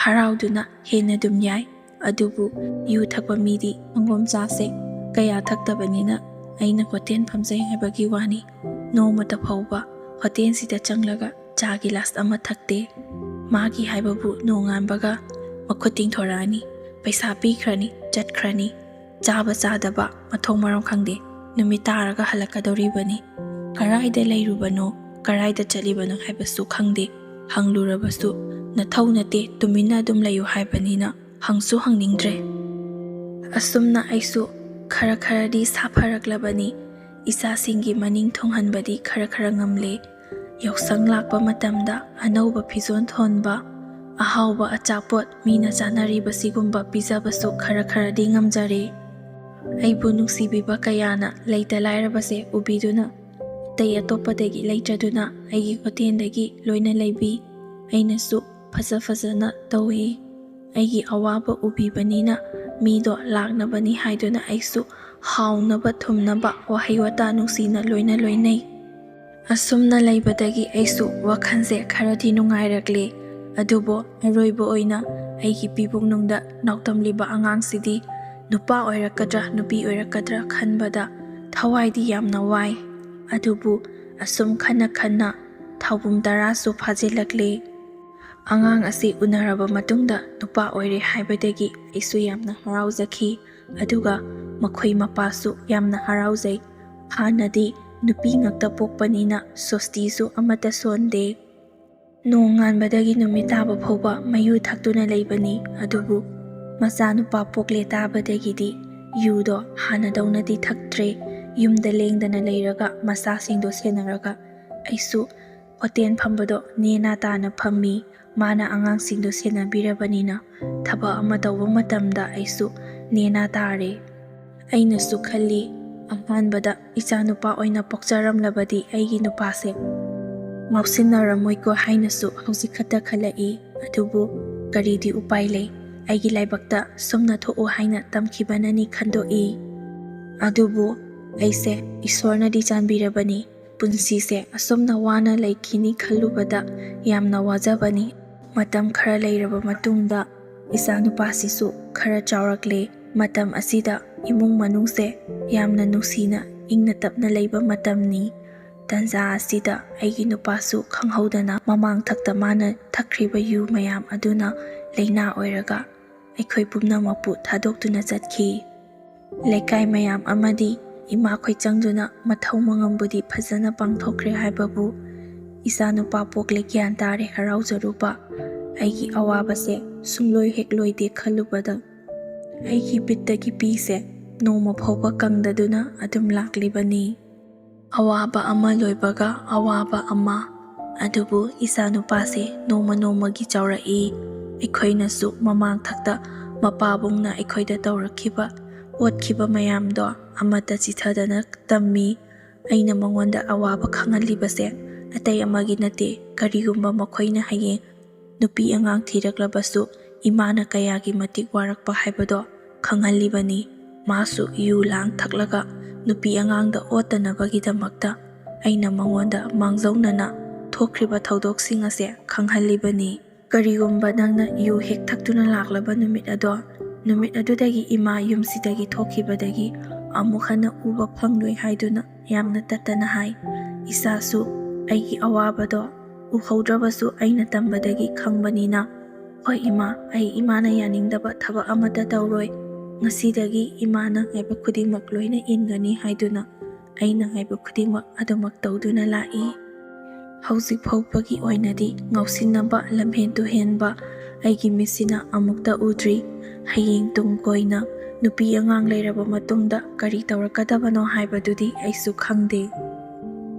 ꯍꯔꯥꯎꯗꯨꯅ ꯍꯦꯟꯅ ꯑꯗꯨꯝ ꯌꯥꯏ꯫ ꯑꯗꯨꯕꯨ ꯌꯨ ꯊꯛꯄ ꯃꯤꯗꯤ ꯁꯪꯒꯣꯝ ꯆꯥꯁꯦ ꯀꯌꯥ ꯊꯛꯇꯕꯅꯤꯅ ꯑꯩꯅ ꯍꯣꯇꯦꯜ ꯐꯝꯖꯩ ꯍꯥꯏꯕꯒꯤ ꯋꯥꯅꯤ꯫ ꯅꯣꯡꯃꯇ ꯐꯥꯎꯕ ꯍꯣꯇꯦꯜꯁꯤꯗ ꯆꯪꯂꯒ ꯆꯥ ꯒꯤꯂꯥꯁ ꯑꯃ ꯊꯛꯇꯦ꯫ ꯃꯥꯒꯤ ꯍꯥꯏꯕꯕꯨ ꯅꯣꯡꯉꯥꯟꯕꯒ ꯃꯈꯨꯠ ꯇꯤꯡꯊꯣꯔꯛꯑꯅꯤ, ꯄꯩꯁꯥ ꯄꯤꯈ꯭ꯔꯅꯤ, ꯆꯠꯈ꯭ꯔꯅꯤ꯫ ꯆꯥꯕ ꯆꯥꯗꯕ ꯃꯊꯣꯡ ꯃꯔꯝ ꯈꯪꯗꯦ꯫ ꯅꯨꯃꯤꯠ ꯇꯥꯔꯒ ꯍꯜꯂꯛꯀꯗꯧꯔꯤꯕꯅꯤ꯫ ꯀꯔꯥꯏꯗ ꯂꯩꯔꯨꯕꯅꯣ, ꯀꯔꯥꯏꯗ ꯆꯠꯂꯤꯕꯅꯣ ꯍꯥꯏꯕꯁꯨ ꯈꯪꯗꯦ꯫ ꯍꯪꯂꯨꯔꯕꯁꯨ ꯅꯊꯧ ꯅꯠꯇꯦ, ꯇꯨꯃꯤꯟꯅ ꯑꯗꯨꯝ ꯂꯩꯌꯨ ꯍꯥꯏꯕꯅꯤꯅ ꯍꯪꯁꯨ ꯍꯪꯅꯤꯡꯗ꯭ꯔꯦ꯫ ꯑꯁꯨꯝꯅ ꯑꯩꯁꯨ ꯈꯔ ꯈꯔꯗꯤ ꯁꯥꯐꯔꯛꯂꯕꯅꯤ꯫ ꯏꯆꯥꯁꯤꯡꯒꯤ ꯃꯅꯤꯡ ꯊꯨꯡꯍꯟꯕꯗꯤ ꯈꯔ ꯈꯔ ꯉꯝꯂꯦ꯫ ꯌꯥꯎꯁꯪ ꯂꯥꯛꯄ ꯃꯇꯝꯗ ꯑꯅꯧꯕ ꯐꯤꯖꯣꯜ ꯊꯣꯟꯕ, ꯑꯍꯥꯎꯕ ꯑꯆꯥꯄꯣꯠ ꯃꯤꯅ ꯆꯥꯅꯔꯤꯕꯁꯤꯒꯨꯝꯕ ꯄꯤꯖꯕꯁꯨ ꯈꯔ ꯈꯔꯗꯤ ꯉꯝꯖꯔꯦ꯫ ꯑꯩꯕꯨ ꯅꯨꯡꯁꯤꯕꯤꯕ ꯀꯌꯥꯅ ꯂꯩꯇ ꯂꯥꯏꯔꯕꯁꯦ ꯎꯕꯤꯗꯨꯅ ꯑꯇꯩ ꯑꯇꯣꯞꯄꯗꯒꯤ ꯂꯩꯇ꯭ꯔꯗꯨꯅ ꯑꯩꯒꯤ ꯍꯣꯇꯦꯜꯗꯒꯤ ꯂꯣꯏꯅ ꯂꯩꯕꯤ꯫ ꯑꯩꯅꯁꯨ ꯐꯖ ꯐꯖꯅ ꯇꯧꯏ꯫ ꯑꯩꯒꯤ ꯑꯋꯥꯕ ꯎꯕꯤꯕꯅꯤꯅ ꯃꯤꯗꯣ ꯂꯥꯛꯅꯕꯅꯤ ꯍꯥꯏꯗꯨꯅ ꯑꯩꯁꯨ ꯍꯥꯎꯅꯕ ꯊꯨꯝꯅꯕ ꯋꯥꯍꯩ ꯋꯥꯇꯥ ꯅꯨꯡꯁꯤꯅ ꯂꯣꯏꯅ ꯂꯣꯏꯅꯩ꯫ ꯑꯁꯨꯝꯅ ꯂꯩꯕꯗꯒꯤ ꯑꯩꯁꯨ ꯋꯥꯈꯜꯁꯦ ꯈꯔꯗꯤ ꯅꯨꯡꯉꯥꯏꯔꯛꯂꯦ꯫ ꯑꯗꯨꯕꯨ ꯑꯔꯣꯏꯕ ꯑꯣꯏꯅ ꯑꯩꯒꯤ ꯄꯤꯕꯨꯛꯅꯨꯡꯗ ꯅꯥꯎꯇꯝꯂꯤꯕ ꯑꯉꯥꯡꯁꯤꯗꯤ ꯅꯨꯄꯥ ꯑꯣꯏꯔꯛꯀꯗ꯭ꯔꯥ ꯅꯨꯄꯤ ꯑꯣꯏꯔꯛꯀꯗ꯭ꯔꯥ ꯈꯟꯕꯗ ꯊꯋꯥꯏꯗꯤ ꯌꯥꯝꯅ ꯋꯥꯏ꯫ ꯑꯗꯨꯕꯨ ꯑꯁꯨꯝ ꯈꯟꯅ ꯈꯟꯅ ꯊꯥꯕꯨꯝ ꯇꯔꯥꯁꯨ ꯐꯥꯖꯤꯜꯂꯛꯂꯦ꯫ ꯑꯉꯥꯡ ꯑꯁꯤ ꯎꯅꯔꯕ ꯃꯇꯨꯡꯗ ꯅꯨꯄꯥ ꯑꯣꯏꯔꯦ ꯍꯥꯏꯕꯗꯒꯤ ꯑꯩꯁꯨ ꯌꯥꯝꯅ ꯍꯔꯥꯎꯖꯈꯤ꯫ ꯑꯗꯨꯒ ꯃꯈꯣꯏ ꯃꯄꯥꯁꯨ ꯌꯥꯝꯅ ꯍꯔꯥꯎꯖꯩ꯫ ꯍꯥꯟꯅꯗꯤ ꯅꯨꯄꯤ ꯉꯥꯛꯇ ꯄꯣꯛꯄꯅꯤꯅ ꯁꯣꯁꯇꯤꯁꯨ ꯑꯃꯠꯇ ꯁꯣꯟꯗꯦ꯫ ꯅꯣꯡꯉꯥꯟꯕꯗꯒꯤ ꯅꯨꯃꯤꯠ ꯇꯥꯕ ꯐꯥꯎꯕ ꯃꯌꯨ ꯊꯛꯇꯨꯅ ꯂꯩꯕꯅꯤ꯫ ꯑꯗꯨꯕꯨ ꯃꯆꯥꯅꯨꯄꯥ ꯄꯣꯛꯂꯦ ꯇꯥꯕꯗꯒꯤꯗꯤ ꯌꯨꯗꯣ ꯍꯥꯟꯅꯗꯧꯅꯗꯤ ꯊꯛꯇ꯭ꯔꯦ꯫ ꯌꯨꯝꯗ ꯂꯦꯡꯗꯅ ꯂꯩꯔꯒ ꯃꯆꯥꯁꯤꯡꯗꯣ ꯁꯦꯟꯅꯔꯒ ꯑꯩꯁꯨ ꯍꯣꯇꯦꯜ ꯐꯝꯕꯗꯣ ꯅꯦꯅꯥ ꯇꯥꯅ ꯐꯝꯃꯤ꯫ ꯃꯥꯅ ꯑꯉꯥꯡꯁꯤꯡꯗꯣ ꯁꯦꯟꯅꯕꯤꯔꯕꯅꯤꯅ ꯊꯕꯛ ꯑꯃ ꯇꯧꯕ ꯃꯇꯝꯗ ꯑꯩꯁꯨ ꯅꯦꯅꯥ ꯇꯥꯔꯦ꯫ ꯑꯩꯅꯁꯨ ꯈꯜꯂꯤ, ꯑꯍꯥꯟꯕꯗ ꯏꯆꯥꯅꯨꯄꯥ ꯑꯣꯏꯅ ꯄꯣꯛꯆꯔꯝꯂꯕꯗꯤ ꯑꯩꯒꯤ ꯅꯨꯄꯥꯁꯦ ꯉꯥꯎꯁꯤꯟꯅꯔꯝꯃꯣꯏꯀꯣ ꯍꯥꯏꯅꯁꯨ ꯍꯧꯖꯤꯛ ꯈꯛꯇ ꯈꯜꯂꯛꯏ꯫ ꯑꯗꯨꯕꯨ ꯀꯔꯤꯗꯤ ꯎꯄꯥꯏ ꯂꯩ? ꯑꯩꯒꯤ ꯂꯥꯏꯕꯛꯇ ꯁꯨꯝꯅ ꯊꯣꯛꯎ ꯍꯥꯏꯅ ꯇꯝꯈꯤꯕꯅꯅꯤ ꯈꯟꯗꯣꯛꯏ꯫ ꯑꯗꯨꯕꯨ ꯑꯩꯁꯦ ꯏꯁꯣꯔꯅꯗꯤ ꯆꯥꯟꯕꯤꯔꯕꯅꯤ꯫ ꯄꯨꯟꯁꯤꯁꯦ ꯑꯁꯨꯝꯅ ꯋꯥꯅ ꯂꯩꯈꯤꯅꯤ ꯈꯜꯂꯨꯕꯗ ꯌꯥꯝꯅ ꯋꯥꯖꯕꯅꯤ꯫ ꯃꯇꯝ ꯈꯔ ꯂꯩꯔꯕ ꯃꯇꯨꯡꯗ ꯏꯆꯥꯅꯨꯄꯥꯁꯤꯁꯨ ꯈꯔ ꯆꯥꯎꯔꯛꯂꯦ꯫ ꯃꯇꯝ ꯑꯁꯤꯗ ꯏꯃꯨꯡ ꯃꯅꯨꯡꯁꯦ ꯌꯥꯝꯅ ꯅꯨꯡꯁꯤꯅ ꯏꯪꯅ ꯇꯞꯅ ꯂꯩꯕ ꯃꯇꯝꯅꯤ꯫ ꯇꯟꯖꯥ ꯑꯁꯤꯗ ꯑꯩꯒꯤ ꯅꯨꯄꯥꯁꯨ ꯈꯪꯍꯧꯗꯅ ꯃꯃꯥꯡꯊꯛꯇ ꯃꯥꯅ ꯊꯛꯈ꯭ꯔꯤꯕ ꯌꯨ ꯃꯌꯥꯝ ꯑꯗꯨꯅ ꯂꯥꯏꯅꯥ ꯑꯣꯏꯔꯒ ꯑꯩꯈꯣꯏ ꯄꯨꯝꯅꯃꯛꯄꯨ ꯊꯥꯗꯣꯛꯇꯨꯅ ꯆꯠꯈꯤ꯫ ꯂꯩꯀꯥꯏ ꯃꯌꯥꯝ ꯑꯃꯗꯤ ꯏꯃꯥꯈꯣꯏ ꯆꯪꯗꯨꯅ ꯃꯊꯧ ꯃꯉꯝꯕꯨꯗꯤ ꯐꯖꯅ ꯄꯥꯡꯊꯣꯛꯈ꯭ꯔꯦ ꯍꯥꯏꯕꯕꯨ, ꯏꯆꯥꯅꯨꯄꯥ ꯄꯣꯛꯂꯦ ꯒ꯭ꯌꯥꯟ ꯇꯥꯔꯦ ꯍꯔꯥꯎꯖꯔꯨꯕ ꯑꯩꯒꯤ ꯑꯋꯥꯕꯁꯦ ꯁꯨꯡꯂꯣꯏ ꯍꯦꯛ ꯂꯣꯏꯗꯦ ꯈꯜꯂꯨꯕꯗ ꯑꯩꯒꯤ ꯕꯤꯠꯇꯒꯤ ꯄꯤꯁꯦ ꯅꯣꯡꯃ ꯐꯥꯎꯕ ꯀꯪꯗꯗꯨꯅ ꯑꯗꯨꯝ ꯂꯥꯛꯂꯤꯕꯅꯤ꯫ ꯑꯋꯥꯕ ꯑꯃ ꯂꯣꯏꯕꯒ ꯑꯋꯥꯕ ꯑꯃ꯫ ꯑꯗꯨꯕꯨ ꯏꯆꯥꯅꯨꯄꯥꯁꯦ ꯅꯣꯡꯃ ꯅꯣꯡꯃꯒꯤ ꯆꯥꯎꯔꯛꯏ꯫ ꯑꯩꯈꯣꯏꯅꯁꯨ ꯃꯃꯥꯡꯊꯛꯇ ꯃꯄꯥꯕꯨꯡꯅ ꯑꯩꯈꯣꯏꯗ ꯇꯧꯔꯛꯈꯤꯕ, ꯑꯣꯠꯈꯤꯕ ꯃꯌꯥꯝꯗꯣ ꯑꯃꯠꯇ ꯆꯤꯊꯗꯅ ꯇꯝꯃꯤ꯫ ꯑꯩꯅ ꯃꯉꯣꯟꯗ ꯑꯋꯥꯕ ꯈꯪꯍꯜꯂꯤꯕꯁꯦ ꯑꯇꯩ ꯑꯃꯒꯤ ꯅꯠꯇꯦ, ꯀꯔꯤꯒꯨꯝꯕ ꯃꯈꯣꯏꯅ ꯍꯌꯦꯡ ꯅꯨꯄꯤ ꯑꯉꯥꯡ ꯊꯤꯔꯛꯂꯕꯁꯨ ꯏꯃꯥꯅ ꯀꯌꯥꯒꯤ ꯃꯇꯤꯛ ꯋꯥꯔꯛꯄ ꯍꯥꯏꯕꯗꯣ ꯈꯪꯍꯜꯂꯤꯕꯅꯤ꯫ ꯃꯥꯁꯨ ꯌꯨ ꯂꯥꯡ ꯊꯛꯂꯒ ꯅꯨꯄꯤ ꯑꯉꯥꯡꯗ ꯑꯣꯠꯇꯅꯕꯒꯤꯗꯃꯛꯇ ꯑꯩꯅ ꯃꯉꯣꯟꯗ ꯃꯥꯡꯖꯧꯅꯅ ꯊꯣꯛꯈ꯭ꯔꯤꯕ ꯊꯧꯗꯣꯛꯁꯤꯡ ꯑꯁꯦ ꯈꯪꯍꯜꯂꯤꯕꯅꯤ꯫ ꯀꯔꯤꯒꯨꯝꯕ ꯅꯪꯅ ꯌꯨ ꯍꯦꯛ ꯊꯛꯇꯨꯅ ꯂꯥꯛꯂꯕ ꯅꯨꯃꯤꯠ ꯑꯗꯣ, ꯅꯨꯃꯤꯠ ꯑꯗꯨꯗꯒꯤ ꯏꯃꯥ ꯌꯨꯝꯁꯤꯗꯒꯤ ꯊꯣꯛꯈꯤꯕꯗꯒꯤ ꯑꯃꯨꯛ ꯍꯟꯅ ꯎꯕ ꯐꯪꯂꯣꯏ ꯍꯥꯏꯗꯨꯅ ꯌꯥꯝꯅ ꯇꯠꯇꯅ ꯍꯥꯏ꯫ ꯏꯆꯥꯁꯨ ꯑꯩꯒꯤ ꯑꯋꯥꯕꯗꯣ ꯎꯍꯧꯗ꯭ꯔꯕꯁꯨ ꯑꯩꯅ ꯇꯝꯕꯗꯒꯤ ꯈꯪꯕꯅꯤꯅ, "ꯍꯣꯏ ꯏꯃꯥ, ꯑꯩ ꯏꯃꯥꯅ ꯌꯥꯅꯤꯡꯗꯕ ꯊꯕꯛ ꯑꯃꯠꯇ ꯇꯧꯔꯣꯏ꯫ ꯉꯁꯤꯗꯒꯤ ꯏꯃꯥꯅ ꯍꯥꯏꯕ ꯈꯨꯗꯤꯡꯃꯛ ꯂꯣꯏꯅ ꯏꯟꯒꯅꯤ" ꯍꯥꯏꯗꯨꯅ ꯑꯩꯅ ꯍꯥꯏꯕ ꯈꯨꯗꯤꯡꯃꯛ ꯑꯗꯨꯃꯛ ꯇꯧꯗꯨꯅ ꯂꯥꯛꯏ꯫ ꯍꯧꯖꯤꯛ ꯐꯥꯎꯕꯒꯤ ꯑꯣꯏꯅꯗꯤ ꯉꯥꯎꯁꯤꯟꯅꯕ, ꯂꯝꯍꯦꯟ ꯇꯨꯍꯦꯟꯕ ꯑꯩꯒꯤ ꯃꯤꯠꯁꯤꯅ ꯑꯃꯨꯛꯇ ꯎꯗ꯭ꯔꯤ꯫ ꯍꯌꯦꯡ ꯇꯨꯡ ꯀꯣꯏꯅ ꯅꯨꯄꯤ ꯑꯉꯥꯡ ꯂꯩꯔꯕ ꯃꯇꯨꯡꯗ ꯀꯔꯤ ꯇꯧꯔꯛꯀꯗꯕꯅꯣ ꯍꯥꯏꯕꯗꯨꯗꯤ ꯑꯩꯁꯨ ꯈꯪꯗꯦ꯫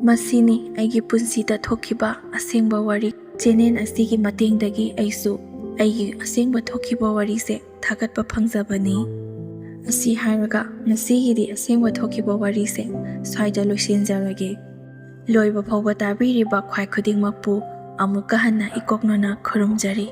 ꯃꯁꯤꯅꯤ ꯑꯩꯒꯤ ꯄꯨꯟꯁꯤꯗ ꯊꯣꯛꯈꯤꯕ ꯑꯁꯦꯡꯕ ꯋꯥꯔꯤ꯫ ꯆꯦꯅꯦꯜ ꯑꯁꯤꯒꯤ ꯃꯇꯦꯡꯗꯒꯤ ꯑꯩꯁꯨ ꯑꯩꯒꯤ ꯑꯁꯦꯡꯕ ꯊꯣꯛꯈꯤꯕ ꯋꯥꯔꯤꯁꯦ ꯊꯥꯒꯠꯄ ꯐꯪꯖꯕꯅꯤ꯫ ꯑꯁꯤ ꯍꯥꯏꯔꯒ ꯉꯁꯤꯒꯤꯗꯤ ꯑꯁꯦꯡꯕ ꯊꯣꯛꯈꯤꯕ ꯋꯥꯔꯤꯁꯦ ꯁ꯭ꯋꯥꯏꯗ ꯂꯣꯏꯁꯤꯟꯖꯔꯒꯦ꯫ ꯂꯣꯏꯕ ꯐꯥꯎꯕ ꯇꯥꯕꯤꯔꯤꯕ ꯈ꯭ꯋꯥꯏ ꯈꯨꯗꯤꯡꯃꯛꯄꯨ ꯑꯃꯨꯛꯀ ꯍꯟꯅ ꯏꯀꯣꯛꯅꯅ ꯈꯨꯔꯨꯝꯖꯔꯤ꯫